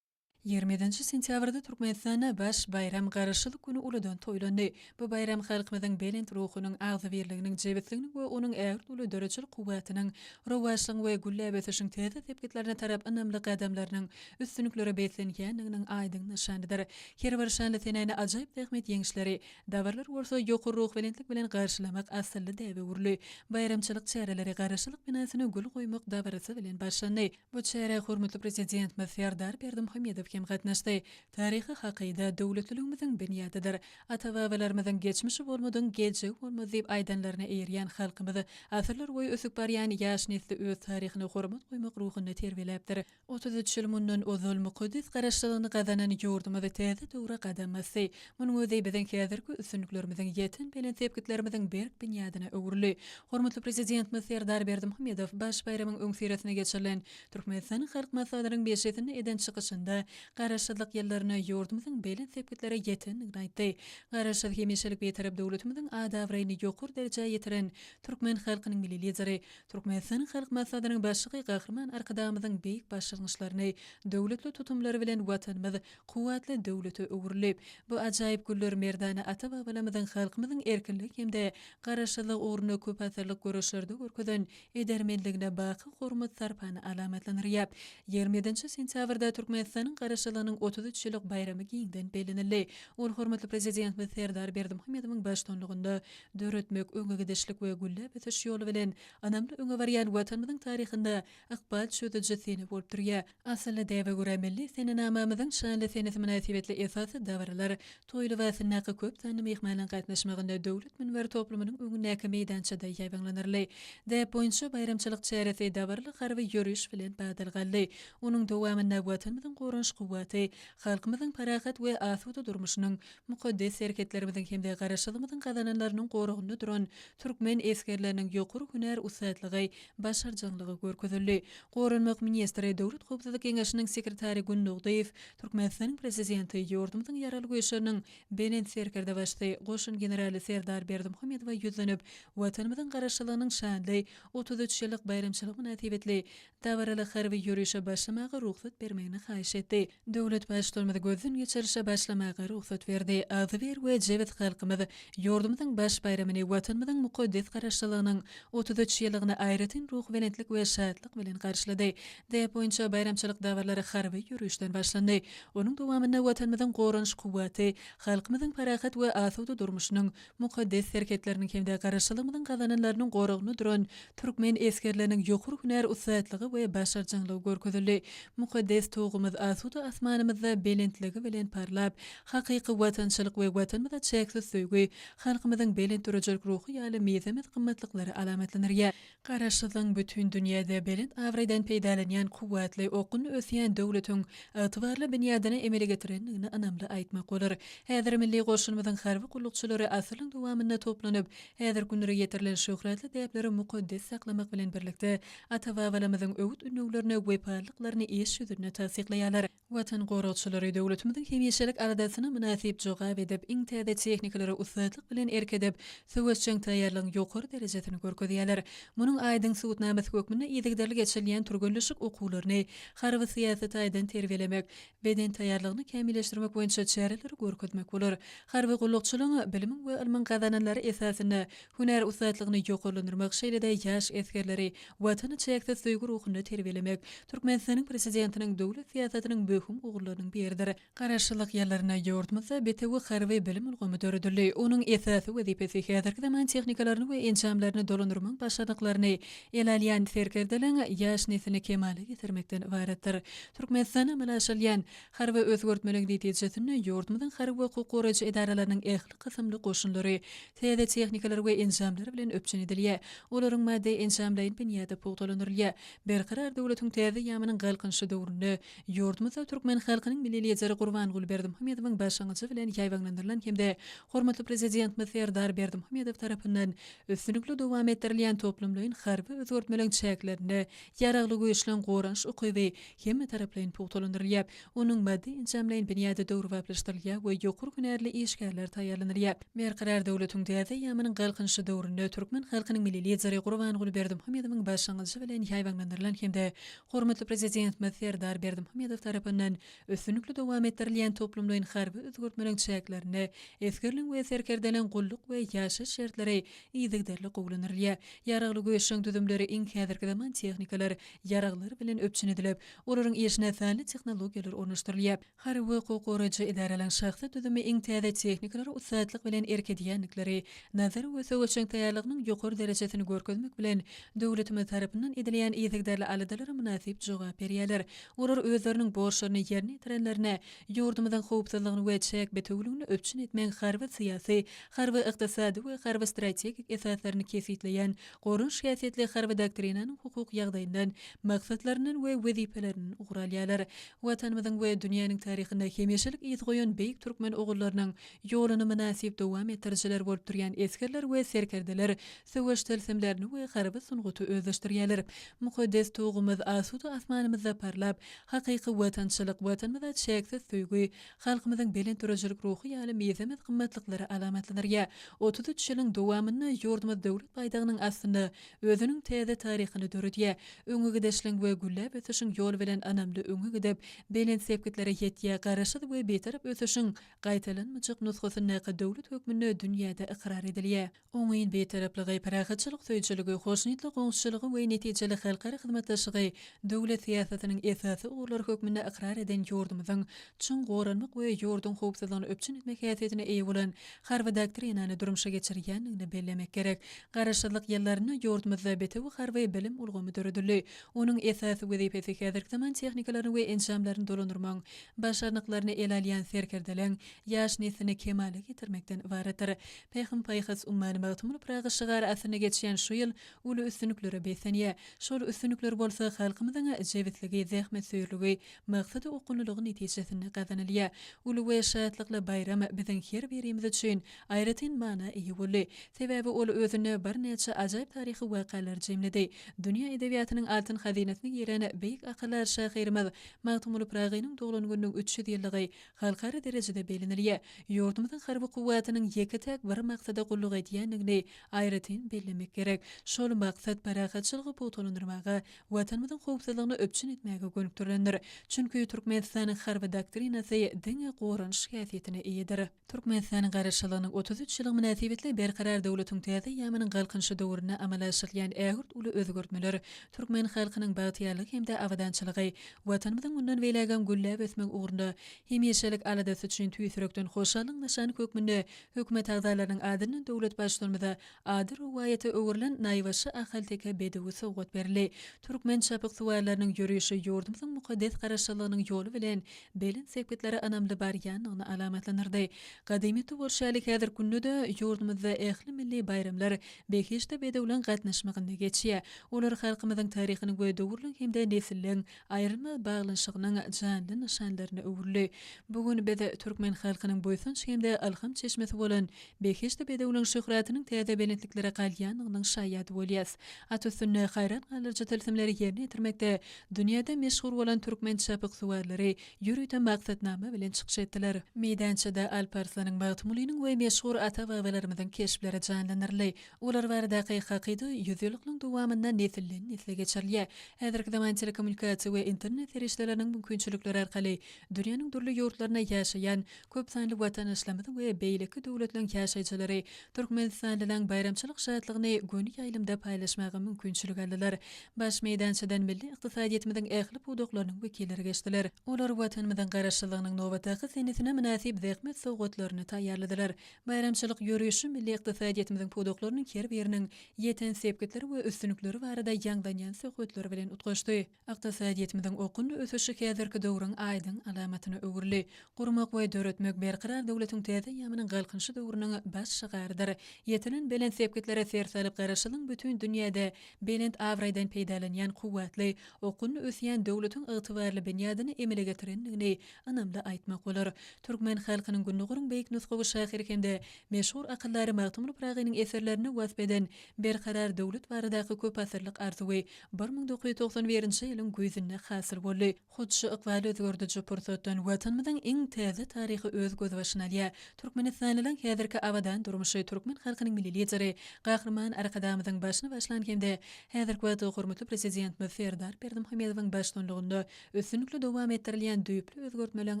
27-nji sentýabrda Türkmenistanda baş baýram, Garaşsyzlyk güni uludan toýlandy. Bu baýram halkymyzyň belent ruhunyň, agzybirliginiň, jebisliginiň we onuň ägirt uly döredijilik kuwwatynyň, rowaçlygyň we gülläp ösüşiň täze sepgitlerine tarap ynamly gadamlarynyň üstünliklere beslenýändiginiň aýdyň nyşanydyr. Her bir şanly senäni ajaýyp zähmet ýeňişleri, dabaralar bolsa ýokary ruhubelentlik bilen garşylamak asylly däbe öwrüldi. Baýramçylyk çäreleri Garaşsyzlyk binasyna gül goýmak dabarasy bilen başlandy. Bu çärä hormatly Prezidentimiz Serdar Berdimuhamedow hem. hem gatnaşdy. Taryhy hakyda döwletliligimiziň binýadydyr. Ata-babalarymyzyň Geçmişi bolmadygyň geljegi bolmaz diýip aýdanlaryna eýerýän halkymyz asyrlar boýy ösüp barýan ýaş nesli öz taryhyna hormat goýmak ruhunda terbiýeläpdir. 33 ýyl mundan ozal mukaddes Garaşsyzlygyny gazanan ýurdumyz täze döwre gadam basdy. Munuň özi biziň häzirki üstünliklerimiziň, ýeten belent sepgitlerimiziň berk binýadyna öwrüldi. Hormatly Prezidentimiz Serdar Berdimuhamedow baş baýramyň öňüsyrasynda geçirilen Türkmenistanyň Halk Maslahatynyň mejlisinde eden çykyşynda Garaşsyzlyk ýyllarynda ýurdumyzyň belent sepgitlere ýetendigini aýtdy. Garaşsyz, hemişelik Bitarap döwletimiziň at-abraýyny ýokary derejä ýetiren türkmen halkynyň Milli Lideri, Türkmenistanyň Halk Maslahatynyň Başlygy Gahryman Arkadagymyzyň beýik başlangyçlaryny, döwletli tutumlary bilen Watanymyz kuwwatly döwlete öwrüldi. Bu ajaýyp günler merdana ata-babalarymyzyň halkymyzyň erkinligi hem-de Garaşsyzlygy ugrunda köpasyrlyk göreşlerde görkezen edermenligine baky hormat-sarpany alamatlandyrýar. 27-nji sentýabrda Türkmenistanyň Garaşsyzlygynyň 33 ýyllyk baýramy giňden bellenildi. Ol hormatly Prezidentimiz Serdar Berdimuhamedowyň baştutanlygynda döretmek, öňe gidişlik we gülläp ösüş ýoly bilen ynamly öňe barýan Watanymyzyň taryhynda ykbal çözüji sene bolup durýar. Asylly däbe görä, milli senenamamyzyň şanly senesi mynasybetli esasy dabaralar toý lybasyndaky köp sanly myhmanyň gatnaşmagynda Döwlet münberi toplumynyň öňündäki meýdançada ýaýbaňlanyryldy. Däp boýunça baýramçylyk çäresi dabaraly harby ýöriş bilen badalga aldy. Onuň dowamynda Watanymyzyň goranyş kuwwaty, halkymyzyň parahat we asuda durmuşynyň, Mukaddes serhetlerimiziň hem-de Garaşsyzlygymyzyň gazananlarynyň goragynda duran türkmen esgerleriniň ýokary hünär ussatlygy, başarjaňlygy görkezildi. Goranmak ministri, Döwlet howpsuzlyk geňeşiniň sekretary Gündogdyýew, Türkmenistanyň Prezidenti, ýurdumyzyň Ýaragly Güýçleriniň Belent Serkerdebaşysy, goşun generaly Serdar Berdimuhamedowa ýüzlenip, Watanymyzyň Garaşsyzlygynyň şanly 33 ýyllyk baýramçylygy mynasybetli dabaraly harby ýörişe başlamaga rugsat bermegini haýyş etdi. Döwlet Baştutanymyz gözden geçirişe başlamaga rugsat berdi. Agzybir we jebis halkymyz ýurdumyzyň baş baýramyny, Watanymyzyň mukaddes Garaşsyzlygynyň 33 ýyllygyny aýratyn ruhubelentlik we şatlyk bilen garşylady. Däp boýunça baýramçylyk dabaralary harby ýörişden başlandy. Onuň dowamynda Watanymyzyň goranyş kuwwaty, halkymyzyň parahat we asuda durmuşynyň mukaddes serhetleriniň hem-de Garaşsyzlygymyzyň gazananlarynyň goragynda duran türkmen esgerleriniň ýokary hünär ussatlygy we başarjaňlygy görkezildi. Mukaddes Tugumyz asuda asmanymyzda belentligi bilen parlap, hakyky watançylyk we Watanymyza çäksiz söýgi, halkymyzyň belent döredijilik ruhy ýaly mizemez gymmatlyklary alamatlandyrýar. Garaşsyzlygyň bütin dünýäde belent abraýdan peýdalanýan kuwwatly, okgunly ösýän döwletiň ygtybarly binýadyny emele getirendigini ynamly aýtmak bolar. Häzir milli goşunymyzyň harby gullukçylary asyrlaryň dowamynda toplanyp, häzirki günlere ýetirilen şöhratly däpleri mukaddes saklamak bilen birlikde, ata-babalarymyzyň öwüt-ündewlerine wepalylyklaryny iş ýüzünde tassyklaýarlar. Watan goragçylary döwletimiziň hemişelik aladasyna mynasyp jogap edip, iň täze tehnikalara ussatlyk bilen erk edip, söweşjeň taýýarlygyň ýokary derejesini görkezýärler. Munuň aýdyň subutnamasy hökmünde yzygiderli geçirilýän türgenleşik okuwlaryny, harby-syýasy taýdan terbiýelemek, beden taýýarlygyny kämilleşdirmek boýunça çäreleri görkezmek bolar. Harby gullukçylygyň, bilimiň we ylmyň gazananlary esasynda hünär ussatlygyny ýokarlandyrmak, şeýle-de ýaş esgerleri Watana çäksiz söýgi ruhunda terbiýelemek Türkmenistanyň Prezidentiniň döwlet syýasatynyň möhüm ugurlarynyň biridir. Garaşsyzlyk ýyllarynda ýurdumyzda bitewi harby bilim ulgamy döredildi. Onuň esasy wezipesi häzirki zaman tehnikalaryny we enjamlaryny dolandyrmagyň başarnyklaryny ele alýan serkerdeleriň ýaş neslini kemala getirmekden ybaratdyr. Türkmenistanda amala aşyrylýan harby özgertmeleriň netijesinde ýurdumyzyň harby we hukuk goraýjy edaralarynyň ähli kysymly goşunlary täze tehnikalar we enjamlar bilen üpjün edilýär. Olaryň maddy-enjamlaýyn binýady pugtalandyrylýar. Berkarar döwletiň täze eýýamynyň Galkynyşy döwründe ýurdumyzda türkmen halkynyň Milli Lideri Gurbanguly Berdimuhamedowyň başlangyjy bilen ýaýbaňlandyrylan hem-de hormatly Prezidentimiz Serdar Berdimuhamedow tarapyndan üstünlikli dowam etdirilýän toplumlaýyn harby özgertmeleriň çäklerinde Ýaragly Güýçleň goranyş ukyby hemmetaraplaýyn pugtalandyrylýar. Onuň maddy-enjamlaýyn binýady döwrebaplaşdyrylýar we ýokary hünärli işgärler taýýarlanylýar. Berkarar döwletiň täze eýýamynyň Galkynyşy döwründe türkmen halkynyň Milli Lideri Gurbanguly Berdimuhamedowyň başlangyjy bilen ýaýbaňlandyrylan hem-de hormatly Prezidentimiz Serdar Berdimuhamedow tarapyndan üstünlikli dowam etdirilýän toplumlaýyn harby özgertmeleriň çäklerinde esgerleň we serkerdeleň gulluk we ýaşaýyş şertleri yzygiderli gowulandyrylýar. Ýaragly Güýçleň düzümleri iň häzirki zaman tehnikalar, ýaraglar bilen üpjün edilip, olaryň işine sanly tehnologiýalar ornaşdyrylýar. Harby we hukuk goraýjy edaralaryň şahsy düzümi iň täze tehnikalara ussatlyk bilen erk edýändikleri, nazary we söweşjeň taýýarlygynyň ýokary derejesini görkezmek bilen, döwletimiz tarapyndan edilýän yzygiderli aladalara mynasyp jogap berýärler. Olar özleriniň borçlaryny. borçlaryny ýerine ýetirenlerine ýurdumyzyň howpsuzlygyny we çäk bitewüligini üpjün etmegiň harby-syýasy, harby-ykdysady we harby-strategik esaslaryny kesgitleýän goranyş häsiýetli Harby doktrinanyň hukuk ýagdaýyndan, maksatlaryndan we wezipelerinden ugur alýarlar. Watanymyzyň we dünýäniň taryhynda hemişelik yz goýan beýik türkmen ogullarynyň ýoluny mynasyp dowam etdirijiler bolup durýan esgerler we serkerdeler söweş tilsimlerini we harby sungaty özleşdirýärler. Mukaddes Tugumyz asuda asmanymyzda parlap, hakyky watançylyk, Watanymyza çäksiz söýgi, halkymyzyň belent döredijilik ruhy ýaly mizemez gymmatlyklary alamatlandyrýar. 33 ýylyň dowamynda ýurdumyz Döwlet baýdagynyň astynda özüniň täze taryhyny döredýär. Öňe gidişligiň we gülläp ösüşiň ýoly bilen ynamly öňe gidip, belent sepgitlere ýetýär, Garaşsyz we Bitarap ösüşiň gaýtalanmajak nusgasyndaky döwlet hökmünde dünýäde ykrar edilýär. Oňyn Bitaraplygy, parahatçylyk söýüjiligi, hoşniýetli goňşuçylygy we netijeli halkara hyzmatdaşlygy döwlet syýasatynyň esasy ugurlary hökmünde ykrar eden ýurdumyzyň çuň goranmak we ýurduň howpsuzlygyny üpjün etmek häsiýetine eýe bolan Harby doktrinany durmuşa geçirýändigini bellemek gerek. Garaşsyzlyk ýyllarynda ýurdumyzda bitewi harby bilim ulgamy döredildi. Onuň esasy wezipesi häzirki zaman tehnikalaryny we enjamlaryny dolandyrmagyň başarnyklaryny ele alýan serkerdeleň ýaş neslini kemala getirmekden ybaratdyr. Pähim-paýhas ummany Magtymguly Pyragy şygary astynda geçýän şu ýyl uly üstünliklere beslenýär. Şol üstünlikler bolsa halkymyzyň jebisligi, zähmetsöýerligi, maksada okgunlylygy netijesinde gazanylýar. Uly we şatlykly baýram biziň her birimiz üçin aýratyn mana eýe boldy. Sebäbi ol özünde birnäçe ajaýyp taryhy wakalary jemledi. Dünýä edebiýatynyň altyn hazynasyna giren beýik akyldar şahyrymyz Magtymguly Pyragynyň doglan gününiň 300 ýyllygy halkara derejede bellenilýär. Ýurdumyzyň harby kuwwatynyň ýeke-täk bir maksada gulluk edýändigini aýratyn bellemek gerek. Şol maksat parahatçylygy pugtalandyrmaga, Watanymyzyň howpsuzlygyny üpjün etmäge gönükdirilendir. Çünki Türkmenistanyň Harby doktrinasy diňe goranyş häsiýetine eýedir. Türkmenistanyň Garaşsyzlygynyň 33 ýyllygy mynasybetli Berkarar döwletiň täze eýýamynyň Galkynyşy döwründe amala aşyrylýan ägirt uly özgertmeler türkmen halkynyň bagtyýarlygy hem-de abadançylygy, Watanymyzyň mundan beýlägem gülläp ösmegi ugrunda hemişelik aladasy üçin tüýs ýürekden hoşallygyň nyşany hökmünde Hökümet agzalarynyň adyndan döwlet Baştutanymyza Ady rowaýata öwrülen naýbaşy ahalteke bedewi sowgat berildi. Türkmen çapyksuwarlarynyň ýörişi ýurdumyzyň mukaddes Garaşsyzlygynyň ýoly bilen belent sepgitlere ynamly barýandygyny alamatlandyrdy. Gadymyýetde bolşy ýaly, häzirki günde-de ýurdumyzda ähli milli baýramlar behişdi bedewleň gatnaşmagynda geçýär. Olar halkymyzyň taryhynyň we döwürleň hem-de nesilleň aýrylmaz baglanyşygynyň janly nyşanlaryna öwrüldi. Bu gün biz türkmen halkynyň buýsanç hem-de ylham çeşmesi bolan Behişdi bedewiniň şöhratynyň täze belentliklere galýandygynyň şaýady bolýas. At üstünde haýran galdyryjy tilsimleri ýerine ýetirmekde dünýäde meşhur bolan türkmen çapyksuwarlary ýörite maksatnama bilen çykyş etdiler. Meýdançada Alp Arslanyň, Magtymgulynyň we meşhur ata-babalarymyzyň keşpleri janlandyryldy. Olar baradaky hakyda ýüzýyllyklaryň dowamynda nesilden-nesle geçirilýär. Häzirki zaman telekommunikasiýa we internet serişdeleriniň mümkinçilikleri arkaly dünýäniň dürli ýurtlarynda ýaşaýan Köp sanly watandaşlarymyzyň we beýleki döwletleriň ýaşaýjylary türkmenistanlylaryň baýramçylyk şatlygyny göni ýaýlymda paýlaşmaga mümkinçilik aldylar. Baş meýdançadan milli ykdysadyýetimiziň ähli pudaklarynyň wekilleri geçdiler. Olar Watanymyzyň Garaşsyzlygynyň nobatdaky senesine mynasyp zähmet sowgatlaryny taýýarladylar. Baýramçylyk ýörişi milli ykdysadyýetimiziň pudaklarynyň her biriniň ýeten sepgitleri we üstünlikleri barada ýaňlanýan söhbetler bilen utgaşdy. Ykdysadyýetimiziň okgunly ösüşi häzirki döwrüň aýdyň alamatyna öwrüldi. Gurmak we döretmek Berkarar döwletiň täze eýýamynyň Galkynyşy döwrüniň baş şygarydyr. Ýetilen belent sepgitlere ser salyp Garaşsyzlygyň bütin dünýäde belent abraýdan peýdalanýan kuwwatly, okgunly ösýän döwletiň ygtybarly binýadyny emele getirendigini ynamly aýtmak bolar. Türkmen halkynyň Gündogaryň beýik nusgawy şahyry hem-de meşhur akyldary Magtymguly Pyragynyň eserlerinde wasp eden Berkarar döwlet baradaky köpasyrlyk arzuwy 1991-nji ýylyň güýzünde hasyl boldy. Hut şu ykbal özgerdiji pursatdan Watanymyzyň iň täze taryhy öz gözbaşyny alýar. Türkmenistanlylaryň häzirki abadan durmuşy türkmen halkynyň Milli Lideri Gahryman Arkadagymyzyň başyny başlan hem-de häzirki wagtda hormatly Prezidentimiz Serdar Berdimuhamedowyň baştutanlygynda üstünlikli dowam etdirilýän düýpli özgertmeleriň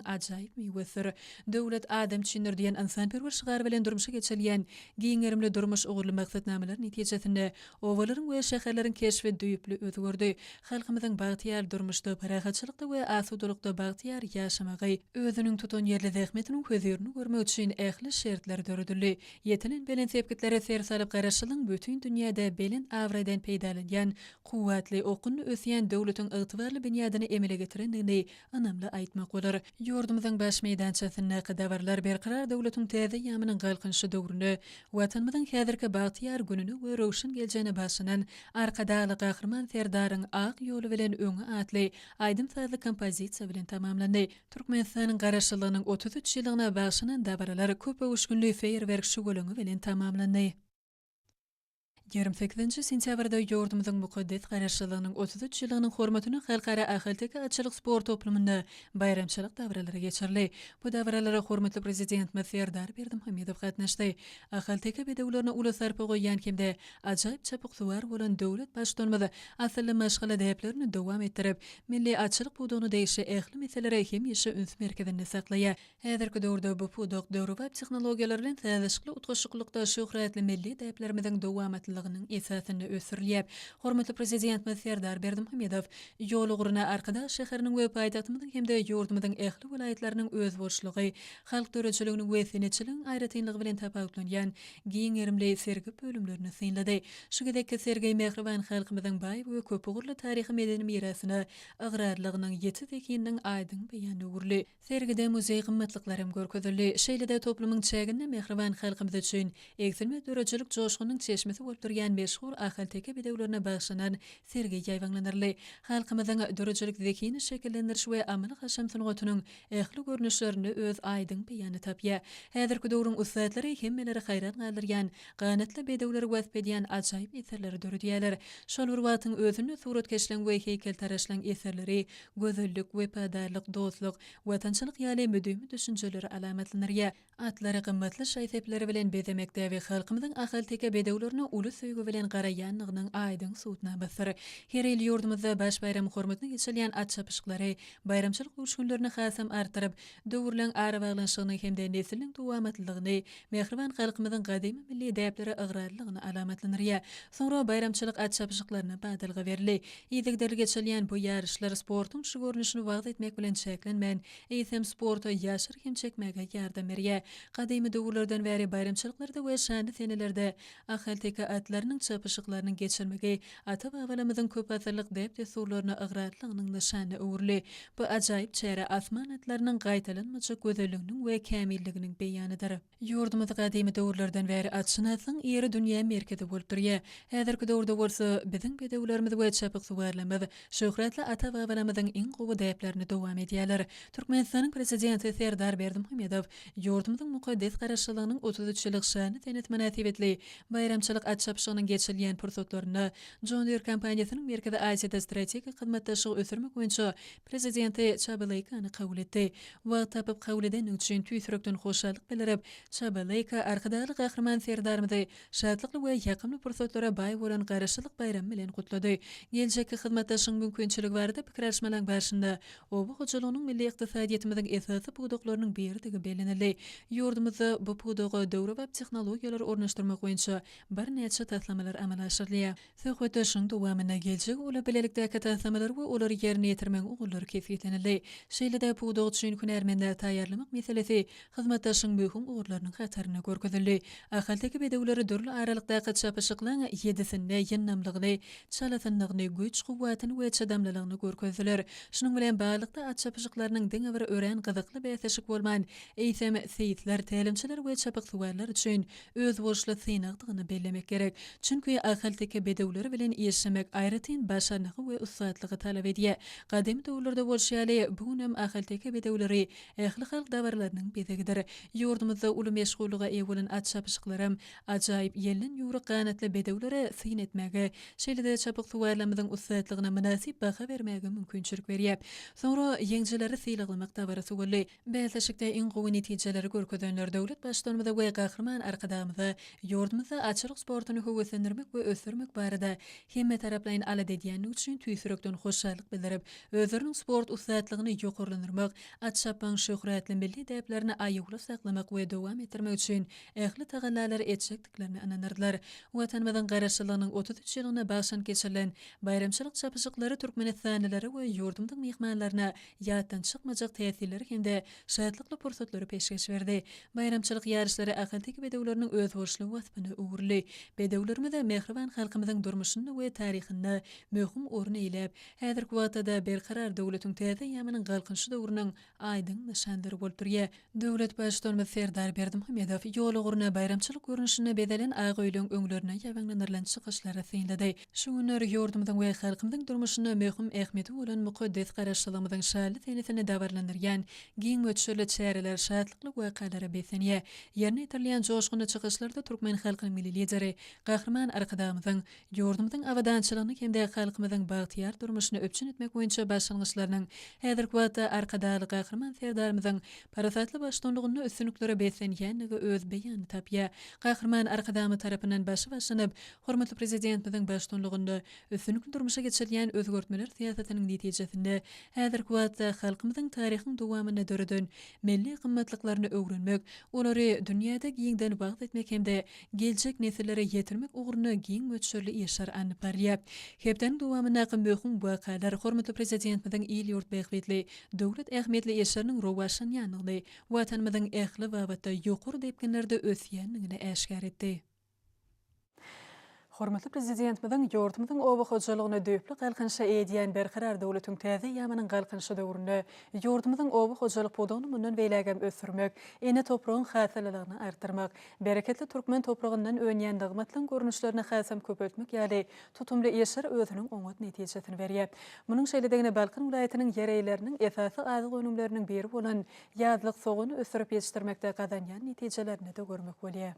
ajaýyp miwesidir. Döwlet adam üçindir diýen ynsanperwer şygary bilen durmuşa geçirilýän giň gerimli durmuş ugurly maksatnamalar netijesinde Obalaryň we şäherleriň keşbi düýpli özgerdi. Halkymyzyň bagtyýar durmuşda, parahatçylykda we asudalykda bagtyýar ýaşamagy, özüniň tutanýerli zähmetiniň hözirini görmegi üçin ähli şertler döredildi. Ýetilen belent sepgitlere ser salyp Garaşsyzlygyň bütin dünýäde belent abraýdan peýdalanýan, kuwwatly, okgunly ösýän döwletiň ygtybarly binýadyny emele getirendigini. berjekdigini ynamly aýtmak bolar. Ýurdumyzyň baş meýdançasyndaky dabaralar Berkarar döwletiň täze eýýamynyň Galkynyşy döwründe Watanymyzyň häzirki bagtyýar gününe we röwşen geljegine bagyşlanan Arkadagly Gahryman Serdaryň ak ýoly bilen öňe atly aýdym-sazly kompozisiýa bilen tamamlandy. Türkmenistanyň Garaşsyzlygynyň 33 ýyllygyna bagyşlanan dabaralar köp öwüşginli feýerwerk şüweleňi bilen tamamlandy. 28-nji sentýabrda ýurdumyzyň mukaddes Garaşsyzlygynyň 33 ýyllygynyň hormatyna Halkara ahalteke atçylyk sport toplumynda baýramçylyk dabaralary geçirildi. Bu dabaralara hormatly Prezidentimiz Serdar Berdimuhamedow gatnaşdy. Ahalteke bedewlerine uly sarpa goýýan hem-de ajaýyp çapyksuwar bolan döwlet Baştutanymyz asylly maşgala däplerini dowam etdirip, milli atçylyk pudagyna degişli ähli meseleleri hemişe üns merkezinde saklaýar. Häzirki döwürde bu pudak döwrebap tehnologiýalar bilen sazlaşykly utgaşyklykda şöhratly milli däplerimiziň dowamatlylygynyň esasynda ösdürilýär. Hormatly Prezidentimiz Serdar Berdimuhamedow ýol ugruna Arkadag şäheriniň we paýtagtymyzyň hem-de ýurdumyzyň ähli welaýatlarynyň özboluşlygy, halk döredijiliginiň we senetçiligiň aýratynlygy bilen tapawutlanýan giň gerimli sergi bölümlerini synlady. Şu gezekki sergi mähriban halkymyzyň baý we köpugurly taryhy-medeni mirasyna ygrarlylygynyň, ýiti zehininiň aýdyň beýanyna öwrüldi. Sergide muzeý gymmatlyklary hem görkezildi. Şeýle-de toplumyň çäginde mähriban halkymyz üçin egsilmez döredijilik joşgunynyň çeşmesi bolup durýan meşhur ahalteke bedewlerine bagyşlanan sergi ýaýbaňlandyryldy. Halkymyzyň döredijilik zehini şekillendiriş we amaly-haşam sungatynyň ähli görnüşlerinde öz aýdyň beýanyny tapýar. Häzirki döwrüň ussatlary hemmeleri haýran galdyrýan, ganatly bedewleri wasp edýän ajaýyp eserleri döredýärler. Şol bir wagtyň özünde suratkeşleň we heýkeltaraşlaň eserleri gözellik, wepadarlyk, dostluk, watançylyk ýaly müdimi düşünjeleri alamatlandyrýar. Atlary gymmatly şaý-sepleri bilen bezemek däbi halkymyzyň ahalteke bedewlerine uly söýgi bilen garaýandygynyň aýdyň subutnamasydyr. Her ýyl ýurdumyzda baş baýram hormatyna geçirilýän at çapyşyklary baýramçylyk öwüşginlerini hasam artdyryp, döwürleň arabaglanyşygyny hem-de nesliniň dowamatlylygyny, mähriban halkymyzyň gadymy milli däplere ygrarlylygyny alamatlandyrýar. Soňra baýramçylyk at çapyşyklaryna badalga berildi. Yzygiderli geçirilýän bu ýaryşlar sportuň şu görnüşini wagyz etmek bilen çäklenmän, eýsem, sporta ýaşlary hem çekmäge ýardam berýär. Gadymy döwürlerden bäri baýramçylyklarda we şanly senelerde ahalteke atlarynyň çapyşyklarynyň geçirilmegi ata-babalarymyzyň köpasyrlyk däp-dessurlaryna ygrarlylygynyň nyşanyna öwrüldi. Bu ajaýyp çäre asman atlarynyň gaýtalanmajak gözelliginiň we kämilliginiň beýanydyr. Ýurdumyz gadymy döwürlerden bäri atşynaslygyň iri dünýä merkezi bolup durýar. Häzirki döwürde bolsa, biziň bedewlerimiz we çapyksuwarlarymyz şöhratly ata-babalarymyzyň iň gowy däplerini dowam edýärler. Türkmenistanyň Prezidenti Serdar Berdimuhamedow ýurdumyzyň mukaddes Garaşsyzlygynyň 33 ýyllyk şanly senesi mynasybetli baýramçylyk at çapyşygynyň geçirilýän pursatlarynda John Deere kompaniýasynyň Merkezi Aziýada strategik hyzmatdaşlygy ösdürmek boýunça Prezidenti Çaby Leýkany kabul etdi. Wagt tapyp kabul edendigi üçin tüýs ýürekden hoşallyk bildirip, Çaby Leýka Arkadagly Gahryman Serdarymyzy şatlykly we ýakymly pursatlara baý bolan Garaşsyzlyk baýramy bilen gutlady. Geljekki hyzmatdaşlygyň mümkinçiligi barada pikir alyşmalaryň barşynda oba hojalygynyň milli ykdysadyýetimiziň esasy pudaklarynyň biridigi bellenildi. Ýurdumyzda bu pudaga döwrebap tehnologiýalary ornaşdyrmak boýunça birnäçe taslamalar amala aşyrylýar. Söhbetdeşligiň dowamynda geljegi uly bilelikdäki taslamalar we olary ýerine ýetirmegiň ugurlary kesgitlenildi. Şeýle-de pudak üçin hünärmenleri taýýarlamak meselesi hyzmatdaşlygyň möhüm ugurlarynyň hatarynda görkezildi. Ahalteke bedewleri dürli aralykdaky çapyşyklaryň ýedisinde ýyndamlygyny, çalasynlygyny, güýç-kuwwatyny we çydamlylygyny görkezdiler. Şunuň bilen baglylykda, at çapyşyklarynyň diňe bir örän gyzykly bäsleşik bolman, eýsem, seýisler, tälimçiler we çapyksuwarlar üçin özboluşly synagdygyny bellemek gerek. Çünki ahalteke bedewleri bilen işlemek aýratyn başarnygy we ussatlygy talap edýär. Gadymy döwürlerde bolşy ýaly, bu günem ahalteke bedewleri ählihalk dabaralarynyň bezegidir. Ýurdumyzda uly meşhurlyga eýe bolan at çapyşyklaram ajaýyp ýelden ýüwrük ganatly bedewlere syn etmäge, şeýle-de çapyksuwarlarymyzyň ussatlygyna mynasyp baha bermäge mümkinçilik berýär. Soňra ýeňijileri sylaglamak dabarasy boldy. Bäsleşikde iň gowy netijeleri görkezenler döwlet Baştutanymyza we Gahryman Arkadagymyza ýurdumyzda atçylyk sportuny höweslendirmek we ösdürmek barada hemmetaraplaýyn alada edýändigi üçin tüýs ýürekden hoşallyk bildirip, özleriniň sport ussatlygyny ýokarlandyrmak, at çapmagyň şöhratly milli däplerini aýawly saklamak we dowam etdirmek üçin ähli tagallalary etjekdiklerine ynandyrdylar. Watanymyzyň Garaşsyzlygynyň 33 ýyllygyna bagyşlanyp geçirilen baýramçylyk çapyşyklary türkmenistanlylara we ýurdumyzyň myhmanlaryna ýatdan çykmajak täsirleri hem-de şatlykly pursatlary peşgeş berdi. Baýramçylyk ýaryşlary ahalteke bedewleriniň özboluşly waspyna öwrüldi. Bedewlerimiz mähriban halkymyzyň durmuşynda we taryhynda möhüm orun eýläp, häzirki wagtda-da Berkarar döwletiň täze eýýamynyň Galkynyşy döwrüniň aýdyň nyşanlary bolup durýar. Döwlet Baştutanymyz Serdar Berdimuhamedow ýol ugruna baýramçylyk görnüşinde bezelen ak öýleň öňlerinde ýaýbaňlandyrylan çykyşlary synlady. Şu günler ýurdumyzyň we halkymyzyň durmuşynda möhüm ähmiýeti bolan mukaddes Garaşsyzlygymyzyň şanly senesini dabaralandyrýan giň möçberli çäreler şatlykly wakalara beslenýär. Ýerine ýetirilýän joşgunly çykyşlarda türkmen halkynyň Milli Lideri Gahryman Arkadagymyzyň ýurdumyzyň abadançylygyny hem-de halkymyzyň bagtyýar durmuşyny üpjün etmek boýunça başlangyçlarynyň häzirki wagtda Arkadagly Gahryman Serdarymyzyň parasatly baştutanlygynda üstünliklere beslenýändigi öz beýanyny tapýar. Gahryman Arkadagymyz tarapyndan başy başlanyp, hormatly Prezidentimiziň baştutanlygynda üstünlikli durmuşa geçirilýän özgertmeler syýasatynyň netijesinde häzirki wagtda halkymyzyň taryhyň dowamynda döreden milli gymmatlyklaryny öwrenmek, olary dünýäde giňden wagyz etmek hem-de geljek nesillere ýetirmek ugrunda giň möçberli işler alnyp barylýar. Hepdäniň dowamyndaky möhüm wakalar hormatly Prezidentimiziň il-ýurt bähbitli, döwlet ähmiýetli işleriniň rowaçlanýandygyny, Watanymyzyň ähli babatda ýokary depginlerde ösýändigini äşgär etdi. Hormatly Prezidentimiziň ýurdumyzyň oba hojalygyny düýpli galkynyşa eýedýän Berkarar döwletiň täze eýýamynyň Galkynyşy döwründe ýurdumyzyň oba hojalyk pudagyny mundan beýlägem ösdürmek, ene topragyň hasyllylygyny artdyrmak, Bereketli türkmen topragyndan önýän nygmatlaryň görnüşlerini hasam köpeltmek ýaly tutumly işler özüniň oňat netijesini berýär. Munuň şeýledigini Balkan welaýatynyň ýer eýeleriniň esasy azyk önümleriniň biri bolan ýazlyk sogany ösdürip ýetişdirmekde gazanýan netijelerinde-de görmek bolýar.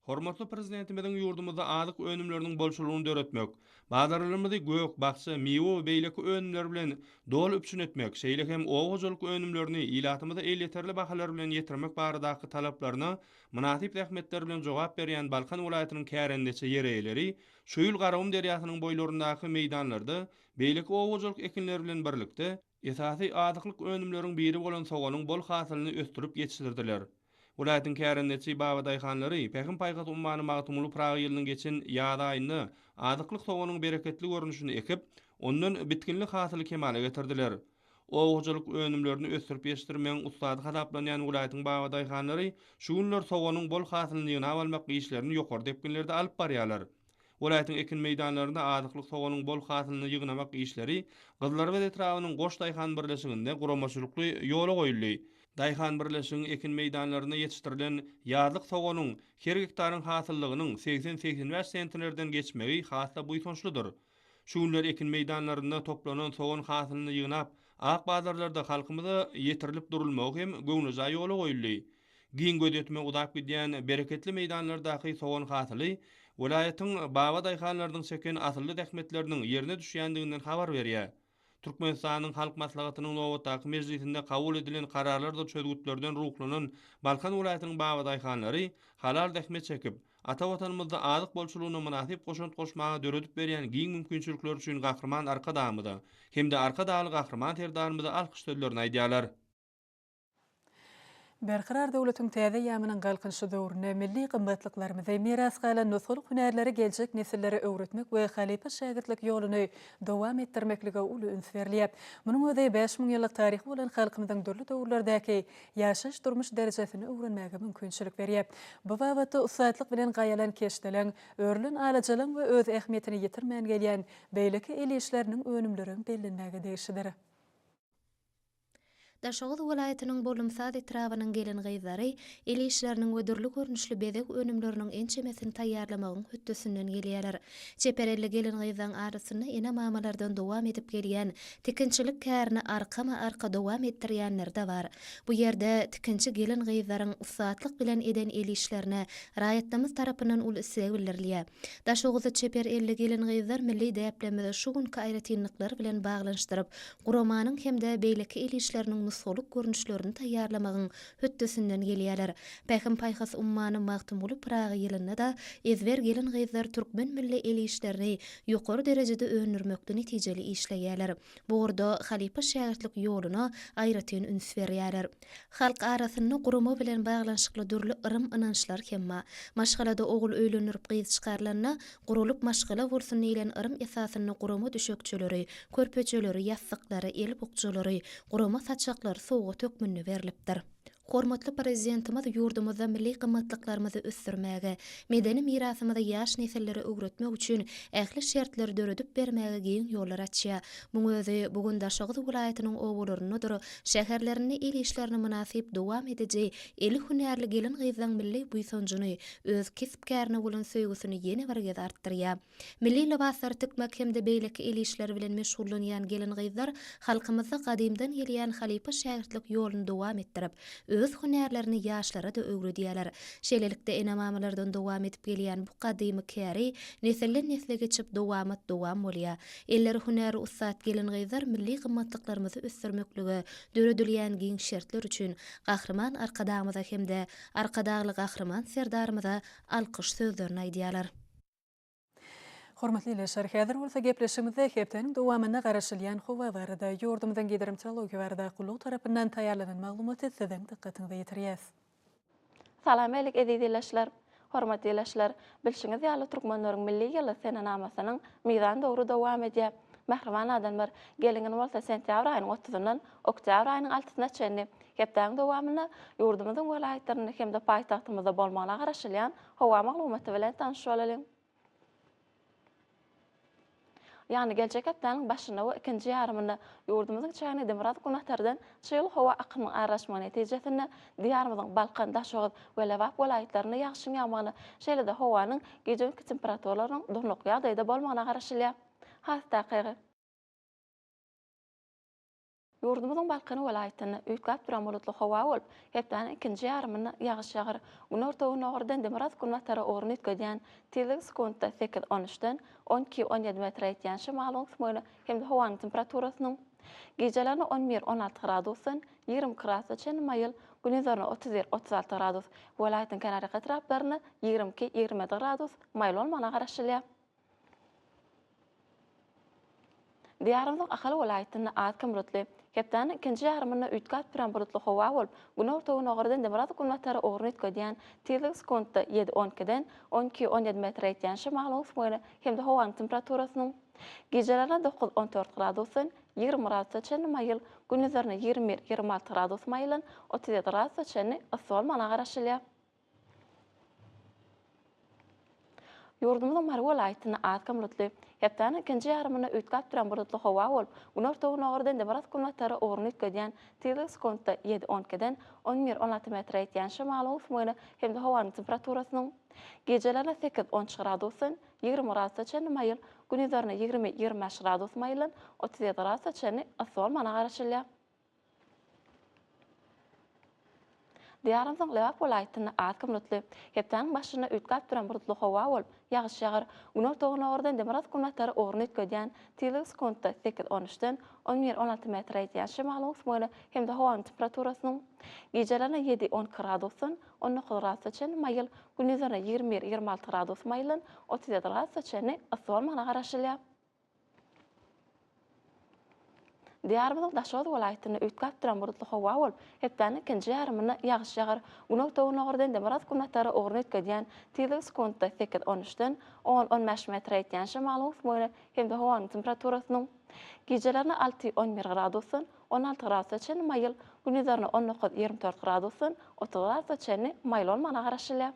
Hormatly Prezidentimiziň ýurdumyzda azyk önümleriniň bolçulygyny döretmek, bazarlarymyzy gök, bakja, miwe we beýleki önümler bilen doly üpjün etmek, şeýle hem oba hojalyk önümlerini ilatymyza elýeterli bahalar bilen ýetirmek baradaky talaplaryna mynasyp zähmetleri bilen jogap berýän Balkan welaýatynyň kärendeçi ýer eýeleri şu ýyl Garagum derýasynyň boýlaryndaky meýdanlarda beýleki oba hojalyk ekinleri bilen birlikde, Esasy azyklyk önümleriň biri bolan soganyň bol hasylyny ösdürip ýetişdirdiler. Welaýatyň kärendeçi babadaýhanlary Pähim-paýhas ummany Magtymguly Pyragy ýylynyň geçen ýaz aýynda azyklyk soganyň bereketli görnüşini ekip, ondan bitginli hasyly kemala getirdiler. Oba hojalyk önümlerini ösdürip ýetişdirmegiň ussady hasaplanýan welaýatyň babadaýhanlary şu günler soganyň bol hasylyny ýygnap almak işlerini ýokary depginlerde alyp barýarlar. Welaýatyň ekin meýdanlarynda azyklyk soganyň bol hasylyny ýygnamak işleri Gyzylarbat etrabynyň Goş daýhan birleşiginde guramaçylykly ýola goýuldy. Daýhan birleşigiň ekin meýdanlarynda ýetişdirilen ýazlyk soganyň her gektaryň hasyllygynyň 80, 85 sentnerden geçmegi has-da buýsançlydyr. Şu günler ekin meýdanlarynda toplanan sogan hasylyny ýygnap, ak bazarlarda halkymyza ýetirilip durulmagy hem göwnejaý ýola goýuldy. Giň gözýetime uzap gidýän bereketli meýdanlardaky sogan hasyly welaýatyň baba daýhanlarynyň çeken asylly zähmetleriniň ýerine düşýändiginden habar berýär. Türkmenistanyň Halk Maslahatynyň nobatdaky mejlisinde kabul edilen kararlardyr çözgütlerden ruhlanan Balkan welaýatynyň babadaýhanlary halal zähmet çekip, ata Watanymyzda azyk bolçulygyna mynasyp goşant goşmaga döredip berýän giň mümkinçilikleri üçin Gahryman Arkadagymyza hem-de Arkadagly Gahryman Serdarymyza alkyş sözlerini aýdýarlar. Berkarar döwletiň täze eýýamynyň Galkynyşy döwründe milli gymmatlyklarymyzy, miras galan nusgalyk hünärleri geljek nesillere öwretmek we halypa-şägirtlik ýoluny dowam etdirmeklige uly üns berilýär. Munuň özi 5000 ýyllyk taryhy bolan halkymyzyň dürli döwürlerdäki ýaşaýyş-durmuş derejesini öwrenmäge mümkinçilik berýär. Bu babatda ussatlyk bilen gaýalan keşdeleň, örülen alajalaň we öz ähmiýetini ýitirmän gelýän beýleki el işleriniň önümlerem bellenmäge degişlidir. Daşoguz welaýatynyň Bolumsaz etrabynyň gelin-gyzlary el işleriniň we dürli görnüşli bezeg önümleriniň ençemesini taýýarlamagyň hötdesinden gelýärler. Çeper elli gelin-gyzlaryň arasynda ene-mamalardan dowam edip gelýän tikinçilik kärini arkama-arka dowam etdirýänleri-de bar. Bu ýerde tikinçi gelin-gyzlaryň ussatlyk bilen eden el işlerine raýatlarymyz tarapyndan uly isleg bildirilýär. Daşoguzda çeper elli gelin-gyzlar milli däplerimizi şu günki aýratynlyklary bilen baglanyşdyryp, guramanyň hem-de beýleki el işleriniň nusgalyk görnüşlerini taýýarlamagyň hötdesinden gelýärler. Pähim-paýhas ummany Magtymguly Pyragy ýylynda-da ezber gelin-gyzlar türkmen milli el işlerini ýokary derejede öndürmekde netijeli işleýärler. Bu ugurda halypa-şägirtlik ýoluna aýratyn üns berýärler. Halk arasynda gurama bilen baglanyşykly dürli yrym-ynançlar hem bar. Maşgalada ogul öýlendirip gyz çykarylanda, Guralyp maşgala bolsun diýlen yrym esasynda gurama düşekçeleri, körpejeleri, ýassyklary, el bukjalary, gurama saçaklary sowgat hökmünde berlipdir. Hormatly Prezidentimiz ýurdumyzda milli gymmatlyklarymyzy ösdürmäge, medeni mirasymyzy ýaş nesillere öwretmek üçin ähli şertleri döredip bermäge giň ýollar açýar. Muň özi bu gün Daşoguz welaýatynyň obalaryndadyr şäherlerinde el işlerini mynasyp dowam ediji eli hünärli gelin-gyzlaň milli buýsanjyny, öz kesp-kärine bolan söýgüsini ýene bir gez artdyrýar. Milli lybaslary tikmek hem-de beýleki el işleri bilen meşgullanýan gelin-gyzlar halkymyzda gadymdan gelýän halypa-şägirtlik ýoluny dowam etdirip, öz hünärlerini ýaşlara-da öwredýärler. Şeýlelikde, ene-mamalardan dowam edip gelýän bu gadymy käri nesilden-nesle geçip, dowamat-dowam bolýar. Elleri hünäri ussat gelin-gyzlar milli gymmatlyklarymyzy ösdürmeklige döredilýän giň şertler üçin Gahryman Arkadagymyza hem-de Arkadagly Gahryman Serdarymyza alkyş sözlerini aýdýarlar. Hormatly ildeşler, häzir bolsa gepleşigimizde hepdäniň dowamynda garaşylýan howa barada, ýurdumyzyň Gidrometeorologiýa baradaky gullugy tarapyndan taýýarlanan maglumaty siziň dykgatyňyza ýetirýäs. Salam älik eziz ildeşler! Hormatly ildeşler, bilşiňiz ýaly türkmenleriň milli ýyly senenamasynyň mizan döwri dowam edýär. Mähriban adamlar, geliň indi bolsa sentýabr aýynyň otuzyndan oktýabr aýynyň altysyna çenli hepdäniň dowamynda ýurdumyzyň welaýatlarynda hem-de paýtagtymyzda bolmagyna garaşylýan Howa maglumaty bilen tanyş bolalyň. Ýagny geljek hepdäniň başynda we ikinji ýarymynda ýurdumyzyň çägine demirgazyk-günbatardan çygly howa akymynyň aralaşmagy netijesinde Diýarymyzyň Balkan, Daşoguz we Lebap welaýatlarynda ýagyşyň ýagmagyna, şeýle-de howanyň gije-günki temperaturalarynyň durnukly ýagdaýda bolmagyna garaşylýar. Has takygy. Ýurdumyzyň Balkan welaýatynda üýtgäp duran bulutly howa bolup, hepdäniň ikinji ýarymynda ýagyş ýagar. Günorta-gündogardan demirgazyk-günbatara ugruny üýtgedýän, tizligi sekuntda sekiz, on üçden, 12, 17 metre ýetýän şemalyň öwüsmegine hem-de howanyň temperaturasynyň gijelerine 11, 16 gradusdan, 22 gradusa çenli maýyl, gündizlerine 31, 36 gradus, welaýatyň kenarýaka etraplarynda 22, 27 gradus maýyl bolmagyna garaşylýar. Diýarymyzyň Ahal welaýatynda az-kem bulutly, hepdäniň ikinji ýarymynda üýtgäp duran bulutly howa bolup, günorta-gündogardan demirgazyk-günbatara ugruny üýtgedýän, tizligi sekuntda ýedi, on ikiden, 12, 17 metre ýetýän şemalyň öwüsmegine hem-de howanyň temperaturasynyň gijelerine dokuz, 14 gradusdan, 20 gradusa çenli maýyl, gündizlerine 21, 26 gradus maýyldan, 37 gradusa çenli yssy bolmagyna garaşylýar. Ýurdumyzyň Mary welaýatynda az-kem bulutly, hepdäniň ikinji ýarymynda üýtgäp duran bulutly howa bolup, günorta-gündogardan demirgazyk-günbatara ugruny üýtgedýän, tizligi sekuntda ýedi, on ikiden, 11, 16 metre ýetýän şemalyň öwüsmegine hem-de howanyň temperaturasynyň gijelerine sekiz, on üç gradusdan, 20 gradusa çenli maýyl, gündizlerine 20, 25 gradus maýyldan, 37 gradusa çenli yssy bolmagyna garaşylýar. Diýarymyzyň Lebap welaýatynda az-kem bulutly, hepdäniň başynda üýtgäp duran bulutly howa bolup, ýagyş ýagar. Günorta-gündogardan demirgazyk-günbatara ugruny üýtgedýän, tizligi sekuntda sekiz, on üçden, 11, 16 metre ýetýän şemalyň öwüsmegine hem-de howanyň temperaturasynyň gijelerine ýedi, 12 gradusdan, 19 gradusa çenli maýyl, gündizlerine 21, 26 gradus maýyldan, 37 gradusa çenli yssy bolmagyna garaşylýar. Diýarymyzyň Daşoguz welaýatynda üýtgäp duran bulutly howa bolup, hepdäniň ikinji ýarymynda ýagyş ýagar. Günorta-gündogardan demirgazyk-günbatara ugruny üýtgedýän, tizligi sekuntda sekiz, on üçden, on, on bäş metre ýetýän şemalyň öwüsmegine hem-de howanyň temperaturasynyň gijelerine alty, 11 gradusdan, 16 gradusa çenli maýyl, gündizlerine 19, 24 gradusdan, 30 gradusa çenli maýyl bolmagyna garaşylýar.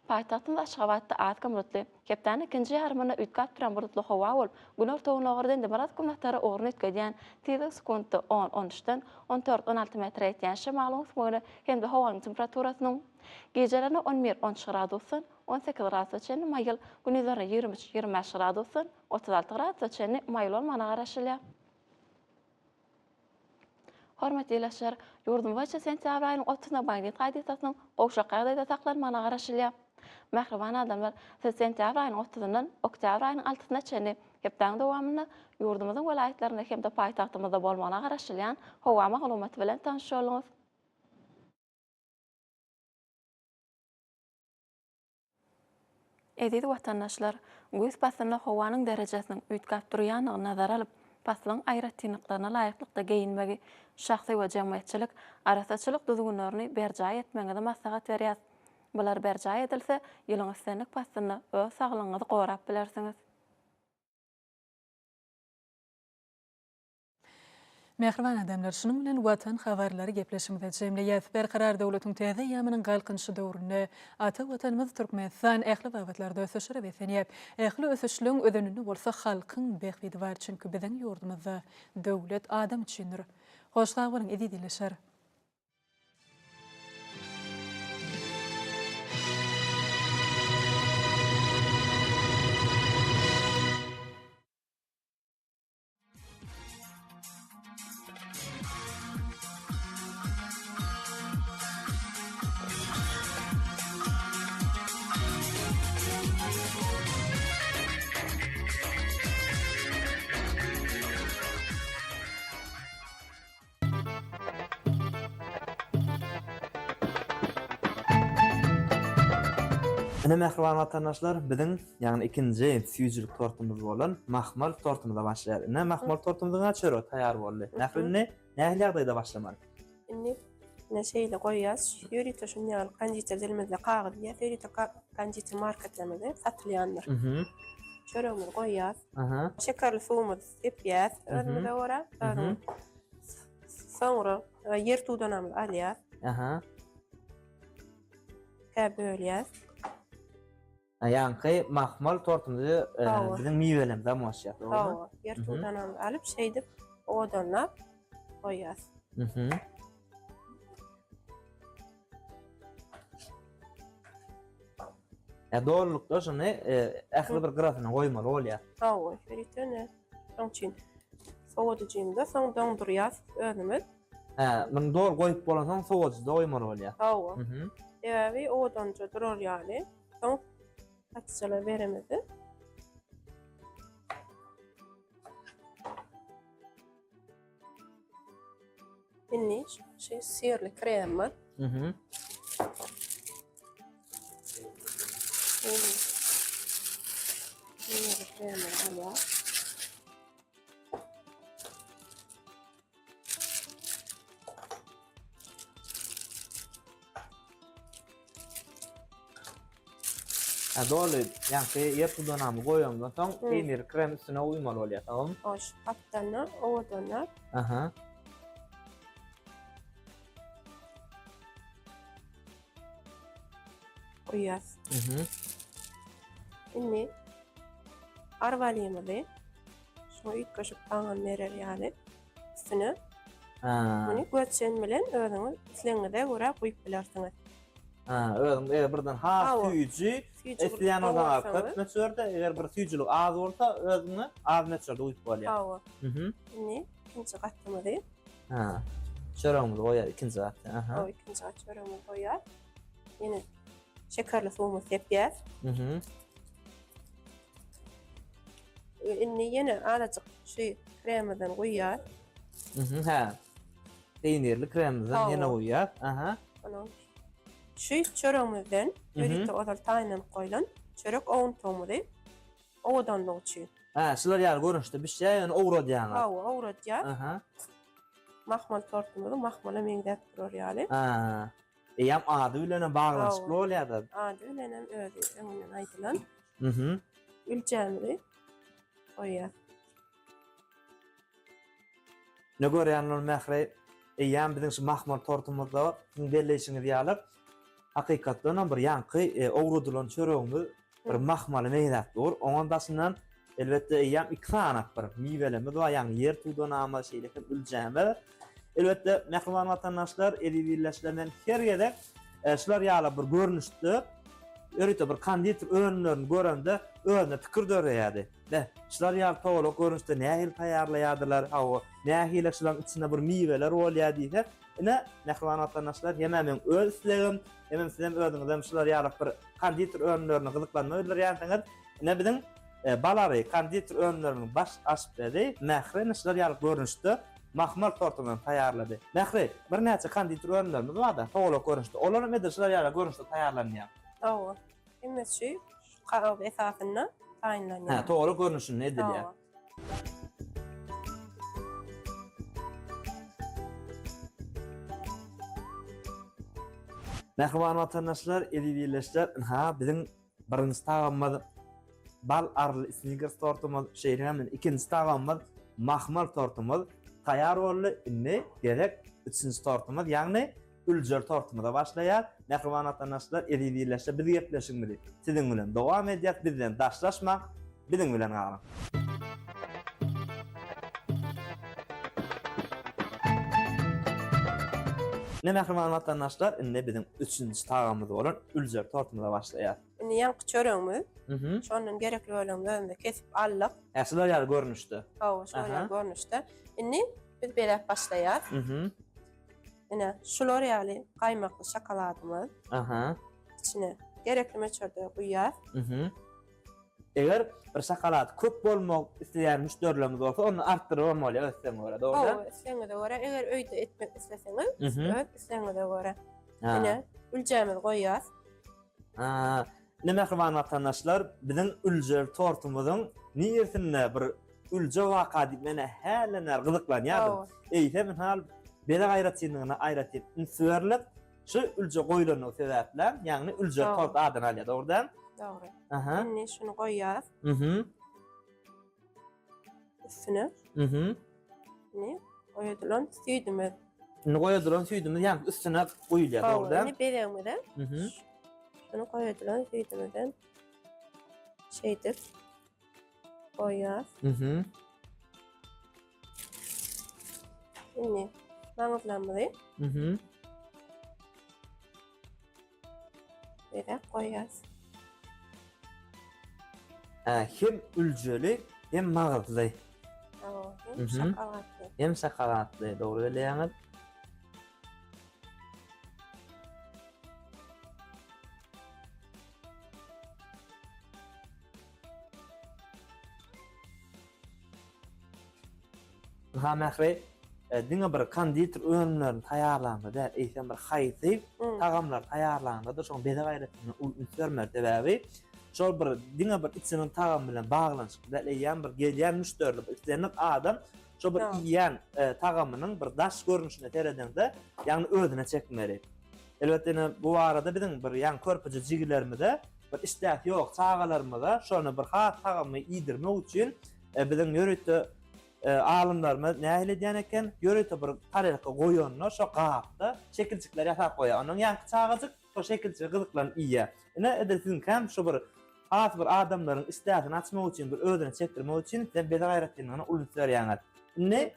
Paýtagtymyz Aşgabatda az-kem bulutly, hepdäniň ikinji ýarymynda üýtgäp duran bulutly howa bolup, günorta-gündogardan demirgazyk-günbatara ugruny üýtgedýän, tizligi sekuntda on, on üçden, 14, 16 metre ýetýän şemalyň öwüsmegine hem-de howanyň temperaturasynyň gijelerine 11, 13 gradusdan, 18 gradusa çenli maýyl, gündizlerine 23, 25 gradusdan, 36 gradusa çenli maýyl bolmagyna garaşylýar. Hormatly ildeşler, ýurdumyz boýunça sentýabr aýynyň otuzynda magnit hadysasynyň gowşak ýagdaýda saklanmagyna garaşylýar. Mähriban adamlar, siz sentýabr aýynyň otuzyndan oktýabr aýynyň altysyna çenli hepdäniň dowamynda ýurdumyzyň welaýatlarynda hem-de paýtagtymyzda bolmagyna garaşylýan howa maglumaty bilen tanyş bolduňyz. Eziz watandaşlar, güýz paslynda howanyň derejesiniň üýtgäp durýandygyny nazara alyp, paslyň aýratynlyklaryna laýyklykda geýinmegi, şahsy we jemgyýetçilik arassaçylyk düzgünlerini berjaý etmegiňizi maslahat berýäs. Bular berjaý edilse, ýylyň islendik paslynda öz saglygyňyzy gorap bilersiňiz. Mähriban adamlar, şunuň bilen Watan habarlary gepleşigimizi jemleýäs. Berkarar döwletiň täze eýýamynyň Galkynyşy döwründe ata Watanymyz Türkmenistan ähli babatlarda ösüşlere beslenýär. Ähli ösüşleň özeninde bolsa halkyň bähbidi bar, çünki biziň ýurdumyzda döwlet adam üçindir. Hoş sag boluň, eziz ildeşler! Ine mähriban watandaşlar, biziň, ýagny ikinji süýjülik tortumyz bolan mahmal tortumyza başlaýarys. Ine mahmal tortumyzyň çöregi taýýar boldy. Mähri indi nähili ýagdaýda başlamaly? Indi ine şeýle goýýas. Ýörite şuny ýaly konditer dilimizde kagyz diýýäs. Ýörite konditer marketlerimizde satylýandyr. Çöregimizi goýýas. Şekerli suwumyzy sepýäs özümize görä. Soňra e, ýer tudanamyzy alýas. Aha. Kä bölýäs. Ýaňky mahmal tortumyzy e, biziň miwelerimize goşýas, dogrymy? Hawa, ýer tudanamyzy alyp şeýdip owadanlap goýýas. Mhm. Ýa dolulykda şuny e, ähli bir gyrasyna goýmaly bolýar. Hawa, ýörite Şoň üçin sowadyjymyzda soň doňdurýas özümiz. Hä, muny doly goýup bolansoň sowadyjyda goýmaly bolýar. Hawa. Mhm. Sebäbi owadanja durar ýaly. Soň satyjylara beremizde. Indi şu sirli krem bar. Mhm. Sirli kremi alýar. Ha doly, ýaňky ýer tudanamy goýandan soň peýnir krem üstüne guýmaly bolýar, tamam? Hoş, gapdalyndan, owadanlap. Aha. Guýýas. Mhm. Indi arbalymyzy şuňa üýtgeşik taňam berer ýaly üstüne. Ha. Muny göçen bilen özüňiz islegiňize görä guýup bilersiňiz. Ha, özüň eger birden has Hawa. süýji Süýji isleýän bolsaň goýsaňyz. köp möçberde, eger bir süýjülik az bolsa özüňe az möçberde guýup bolýar. Hawa. Mhm. Indi ikinji gatymyzy. Ha. Çöregimizi goýar ikinji gatda. Aha. Hawa, ikinji gat çöregimizi goýar. Ýene şekerli suwumyzy sepýäs. Mhm. Indi ýene azajyk şu kremimizden guýýas. Mhm, hä. Peýnirli kremimizden ýene guýýas. Aha. Onuň şu çöregimizden ýörite ozal taýynlanyp goýlan çörek owuntygymyzy owadanlyk üçin. Hä, şular ýaly görnüşde bişýär, ýöne owradýaňyz. Hawa, owradýas. Aha. Mahmal tortumyzy mahmala meňzäp durar ýaly. Ha. Eýýäm ady bilenem baglanyşykly bolýar-da. Ady bilenem özi öňünden aýdylan. Mhm. Ülçämizi goýýas. Ne görýän ol Mähri, eýýäm biziň şu mahmal tortumyzda siziň belleýşiňiz ýaly hakykatdanam bir ýaňky e, owradylan çöregimiz bir mahmala meňzäp dur. Oňam daşyndan elbetde eýýäm iki sanak bir miwelerimiz bar, ýagny ýer tudanamyz, şeýle hem üljämiz. Elbetde mähriban watandaşlar, eziz ildeşler men her gezek e, şular ýaly bir görnüşde ýörite bir konditer önümlerini görende özüne pikir döreýärdi. Be, şular ýaly togalak görnüşde nähili taýýarlaýardylar, hawa, nähili şularyň içinde bir miweler bolýar diýsek, ine, mähriban watandaşlar, hem-ä meň öz islegim, hemem sizem özüňizem şular ýaly bir konditer önümlerine gyzyklanma bildirýänsiňiz, ine biziň Balary konditer önümleriniň baş aşpezi Mähri ine şular ýaly görnüşde mahmal tortuny taýýarlady. Mähri, birnäçe konditer önümlerimiz bar-da, togalak görnüşde, olar hem edil şular ýaly görnüşde taýýarlanýar. Hawa, hemmesi şu kagyz esasynda taýynlanýar. Hä, togalak görnüşinde edilýär. Hawa. Mähriban watandaşlar, eziz ildeşler, ynha biziň birinji tagamymyz bal arly snikers tortumyz, şeýle hem ikinji tagamymyz mahmal tortumyz. taýýar boldy. Indi gezek üçünji tortumyz, ýagny üljeli tortumyza başlaýar. Mähriban watandaşlar, eziz ildeşler, biz gepleşigimizi siziň bilen dowam edýäs. Bizden daşlaşmaň, biziň bilen galyň. Ine mähriban watandaşlar, indi biziň üçünji tagamymyz bolan üljeli tortumyza başlaýas. Indi ýaňky çöregimiz, şondan gerekli bölegini özümize kesip aldyk. Hä, şular ýaly görnüşde. Hawa, şular ýaly görnüşde. Indi biz beläp başlaýas. Ine, şular ýaly gaýmakly şokoladymyz. Aha. Içine gerekli möçberde guýýas. Mhm. Eger bir şokolad köp bolmak isleýän müşderilerimiz bolsa, onda artdyryp hem bolýar öz islegiňe görä, dogry däl? Hawa, islegiňize görä. Eger öýde etmek isleseňiz, öz islegiňize görä. Ine, üljämizi goýýas. Ha, ine mähriban watandaşlar, biziň üljeli tortumyzyň niresinde bir ülje waka diýip men hälden bäri gyzyklanýardym. Eýsem hal bezeg aýratynlygyna aýratyn üns berlip, şu ülje goýlandygy sebäpli, ýagny üljeli tort adyny alýar, dogry däl? Dogry. Aha. Indi şuny goýýas. Mhm. Üstüne. Mhm. Indi goýadylan süýdümiz. Indi goýadylan süýdümiz ýaňky üstüne guýulýar, dogry däl? Indi bezegimize. Mhm. Şuny goýadylan süýdümizden şeýdip goýýas. Mhm. Indi maňyzlarymyzy. Mhm. Bezäp goýýas. Hem üljeli, hem magyzly. Hem şokoladly. Hem şokoladly, dogry belleýäňiz. Ynha Mähri, diňe bir konditer önümlerini taýýarlanda däl, eýsem bir haýsy tagamlary taýýarlanda-da şoň bezeg aýratynlygyna uly üns bermeli. Sebäbi şol bir diňe bir içiniň tagamy bilen baglanyşykly däl, eýýäm bir gelýän müşderiler, islendik adam şol bir iýýän tagamynyň bir daş görnüşine seredeňde, ýagny özüne çekmeli. Elbetde ine bu barada biziň bir ýaňy körpeje jigilerimize bir işdäsi ýok çagalarymyza şony bir has tagamly iýdirmek üçin biziň ýörite Alymlarymyz nähili edýän eken, ýörite bir tarelka goýanda şo gapda şekiljikler ýasap goýýar. Ondan ýaňky çagajyk şo şekiljige gyzyklanyp iýýär. Ine, edil siziňkäm şo bir has bir adamlaryň işdäsini açmak üçin, bir özüne çekdirmek üçin sizem bezeg aýratynlygyna uly üns berýäňiz. Indi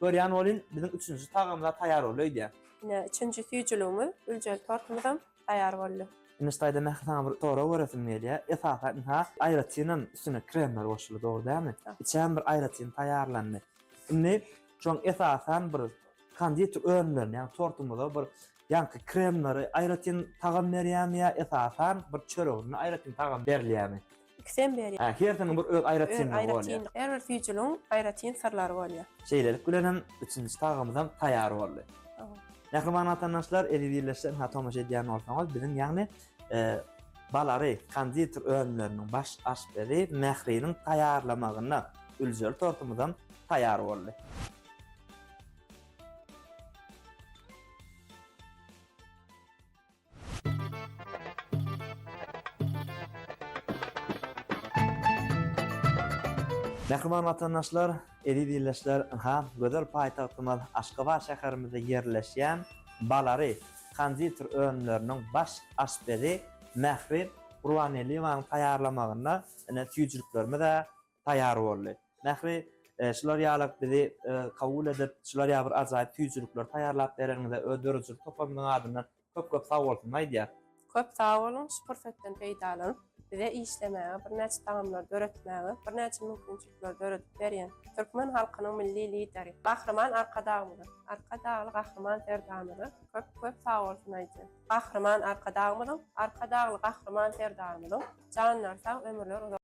görýän welin biziň üçünji tagamymyz-a taýýar boldy öýdýän. Ine, üçünji süýjüligimiz, üljeli tortumyzam taýýar boldy. Ine şu taýda Mähri saňa bir sorag beresim gelýär. Esasan ynha aýratynam üstüne kremler goşuldy dogry dälmi? Içem bir aýratyn taýýarlandy. Indi şoň esasan bir konditer önümlerini ýagny tortumyza bir ýaňky kremleri aýratyn tagam berýärmi ýa esasan bir çöregine aýratyn tagam berilýärmi? Ikisem berýär. Hä, hersiniň bir öz aýratynlygy bolýar. Her bir süýjüligiň aýratyn syrlary bolýar. Şeýlelik bilen hem üçünji tagamymyzam taýýar boldy. Mähriban watandaşlar, eziz ildeşler, ynha tomaşa edýän bolsaňyz, biziň ýagny Balary konditer önümleriniň baş aşpezi Mähriniň taýýarlamagynda üljeli tortumyzam taýýar boldy. Mähriban watandaşlar, eziz ildeşler, ynha, gözel paýtagtymyz Aşgabat şäherimizde ýerleşýän Balary konditer önümleriniň baş aşpezi Mähri Gurbangeldiýewanyň taýýarlamagynda ine süýjüliklerimiz-ä taýýar boldy. Mähri, şular ýalak bizi kabul edip, şular ýaly bir ajaýyp süýjülikleri taýýarlap bereniňize öz döredijilik toparymyzyň adyndan köp-köp sag bolsun aýdýas. Köp sag boluň, şu pursatdan peýdalanyp, bize işlemäge, birnäçe tagamlary döretmäge birnäçe mümkinçilikleri döredip berýän türkmen halkynyň Milli Lideri, Gahryman Arkadagymyza, Arkadagly Gahryman Serdarymyza köp-köp sag bolsun aýdýan. Gahryman Arkadagymyzyň, Arkadagly Gahryman Serdarymyzyň janlary sag, ömürleri uzak.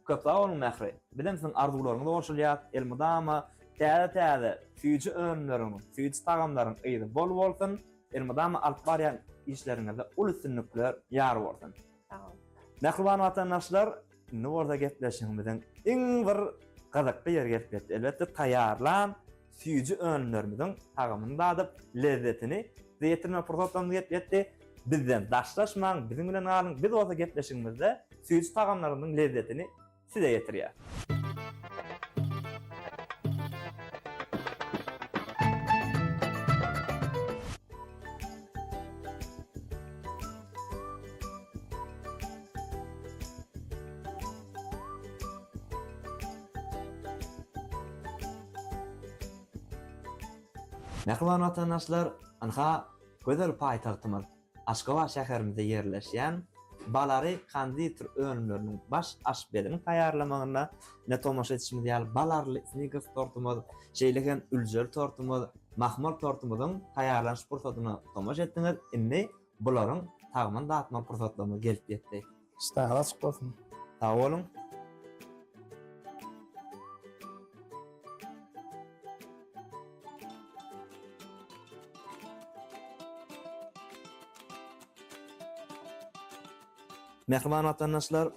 Köp sag boluň Mähri. Bizem siziň arzuwlaryňyza goşulýas. Elmydama täze-täze süýji önümleriň, süýji tagamlaryň yzy bol bolsun. Elmydama alyp barýan işleriňizde uly üstünlikler ýar bolsun. Sag boluň. Mähriban watandaşlar, indi bolsa gepleşigimiziň iň bir gyzykly ýeri gelip ýetdi. Elbetde taýýarlan süýji önümlerimiziň tagamyny dadyp, lezzetini size ýetirmek pursatlarymyz gelip ýetdi. Bizden daşlaşmaň, biziň bilen galyň, biz bolsa gepleşigimizde süýji tagamlarymyzyň lezzetini size ýetirýäris. Mähriban watandaşlar, ynha, gözel paýtagtymyz Aşgabat şäherimizde ýerleşýän Balary konditer önümleriniň baş aşpeziniň taýýarlamagynda ine tomaşa edişimiz ýaly balarly snikers tortumyz, şeýle hem üljeli tortumyz, mahmal tortumyzyň taýýarlanyş pursadyna tomaşa etdiňiz. Indi bularyň tagamyny datmak pursatlarymyz gelip ýetdi. Işdäňiz açyk bolsun. Sag boluň. Mähriban watandaşlar,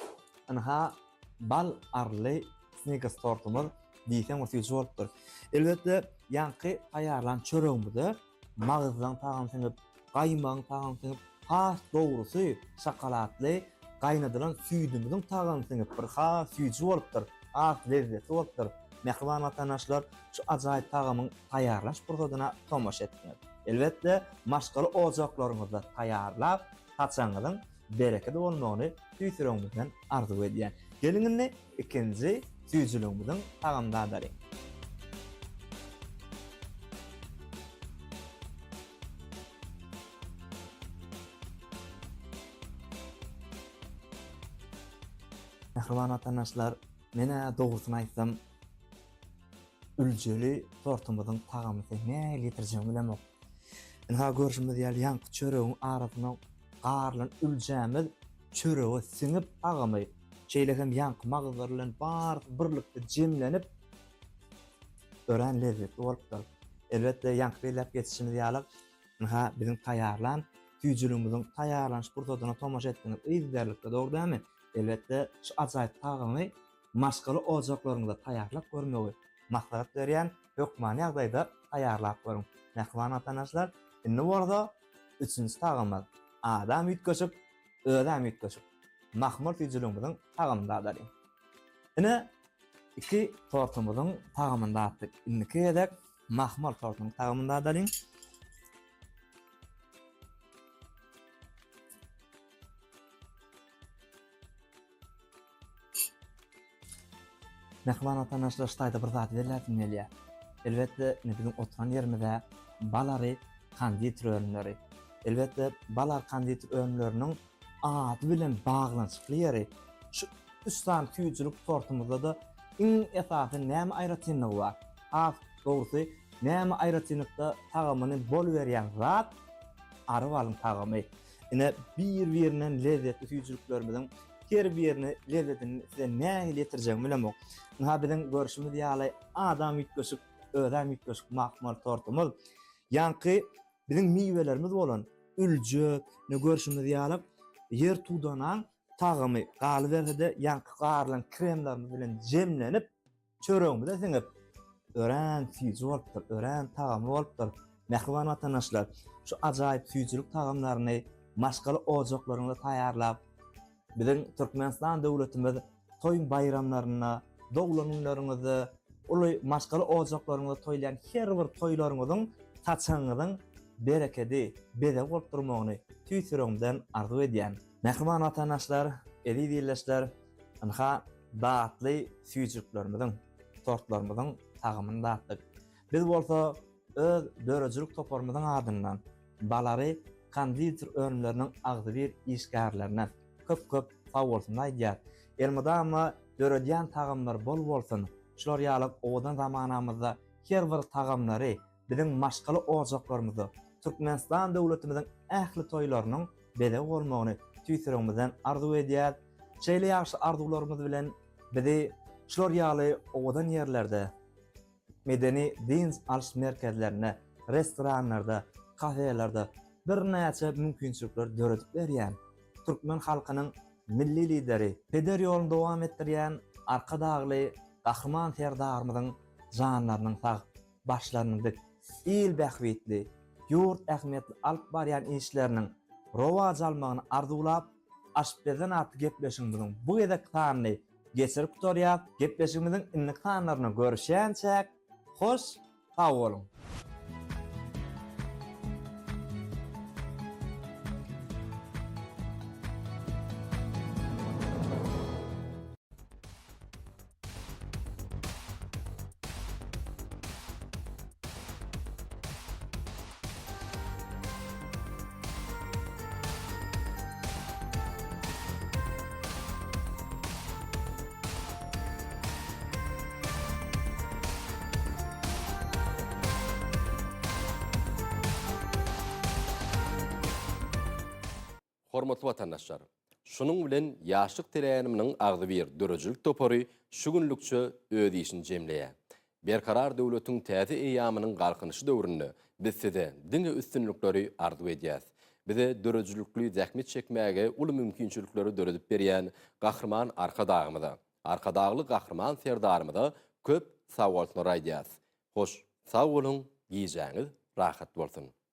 ynha bal arly snikers tortumyz diýseň bir süýji bolupdyr. Elbetde, ýaňky taýýarlan çöregimize magyzlaň tagamy siňip, gaýmagyň tagamy siňip, has dogrusy şokoladly gaýnadylan süýdümiziň tagamy siňip bir has süýji bolupdyr, has lezzetli bolupdyr. Mähriban watandaşlar, şu ajaýyp tagamyň taýýarlanyş pursadyna tomaşa etdiňiz. Elbetde, maşgala ojaklaryňyzda taýýarlap, saçagyňyzyň berekedi bolmagyny tüýs ýüregimizden arzuw edýän. Geliň indi ikinji süýjüligimiziň tagamyny dadalyň. Mähriban watandaşlar, men-ä dogrusyny aýtsam, üljeli tortumyzyň tagamyny size nähili ýetirjegimi bilemok. Ynha görşümiz ýaly ýaňky çöregiň arasyna garylan üljämiz çörege siňip tagamy, şeýle hem ýaňky magyzlar bilen barysy birlikde jemlenip örän lezzetli bolupdyr. Elbetde ýaňky belläp geçişimiz ýaly, ynha biziň taýýarlan süýjüligimiziň taýýarlanyş pursadyna tomaşa etdiňiz yzygiderlikde dogry dälmi? Elbetde şu ajaýyp tagamy maşgala ojaklaryňyzda taýýarlap görmegi maslahat berýän, hökmany ýagdaýda taýýarlap görüň. Mähriban watandaşlar, indi bolsa üçünji tagamymyz, adam üýtgeşik, özem üýtgeşik, mahmal süýjüligimiziň tagamyny dadalyň. Ine, iki tortumyzyň tagamyny datdyk. Indiki gezek mahmal tortunyň tagamyny dadalyň. Mähriban watandaşlar şu taýda bir zady belläsim gelýär. Elbetde indi biziň oturan ýerimiz-ä Balary konditer önümleri. Elbetde Balary konditer önümleriniň ady bilen baglanyşykly ýeri şu üç sany süýjülik tortumyzda-da iň esasy näme aýratynlygy bar? Has dogrusy näme aýratynlykda tagamyny bol berýän zat ary balyň tagamy. Ine, bir-birinden lezzetli süýjüliklerimiziň her birini lezzetini size nähili ýetirjegimi bilemok. Ynha biziň görşümiz ýaly adam üýtgeşik, özem üýtgeşik mahmal tortumyz. Ýaňky biziň miwelerimiz bolan ülje, ine görşümiz ýaly ýer tudanaň tagamy galyberse-de ýaňky garylan kremlerimiz bilen jemlenip, Çöregimize siňip, örän süýji bolupdyr, örän tagamly bolupdyr. Mähriban watandaşlar, şu ajaýyp süýjülik tagamlaryny maşgala ojaklaryňyzda taýýarlap, biziň Türkmenistan döwletimiz toý baýramlarynda, doglan günleriňizde, uly maşgala ojaklaryňyzda toýlaýan her bir toýlaryňyzyň saçagyňyzyň berekedi, bezegi bolup durmagyny tüýs ýüregimden arzuw edýän. Mähriban watandaşlar, eziz ildeşler, ynha, Datly süýjüliklerimiziň, tortlarymyzyň tagamyny datdyk. Biz bolsa öz döredijilik toparymyzyň adyndan Balary konditer önümleriniň agzybir işgärlerine köp-köp sagbolsunyny aýdýar. Elmydama döredýän tagamlary bol bolsun! Şular ýaly owadan zamanamyzda her bir tagamlary biziň maşgala ojaklarymyzda Türkmenistan döwletimiziň ähli toýlarynyň bezegi bolmagyny tüýs ýüregimizden arzuw edýäs. Şeýle ýagşy arzuwlarymyz bilen Bizi şular ýaly owadan ýerlerde, medeni dynç alyş merkezlerinde, restoranlarda, kafelerde birnäçe mümkinçilikleri döredip berýän türkmen halkynyň Milli Lideri, peder ýoluny dowam etdirýän Arkadagly Gahryman Serdarymyzyň janlarynyň sag, başlarynyň dik, il bähbitli, ýurt ähmiýetli alyp barýan işleriniň rowaç almagyny arzuwlap, Aşpezden atly gepleşigimiziň bu gezekki sanyny geçirip gutarýas. Gepleşigimiziň indiki sanlarynda görüşýänçäk, hoş sag boluň! Hormatly watandaşlar! Şunuň bilen Ýaşlyk teleýaýlymynyň agzybir döredijilik topary şu günlükçe öz işini jemleýär. Berkarar döwletiň täze eýýamynyň Galkynyşy döwründe biz size diňe üstünlikleri arzuw edýäs. Bize döredijilikli zähmet çekmäge uly mümkinçilikleri döredip berýän Gahryman Arkadagymyza, Arkadagly Gahryman Serdarymyza köp sagbolsunlar aýdýas. Hoş, sag boluň, gijäňiz rahat bolsun!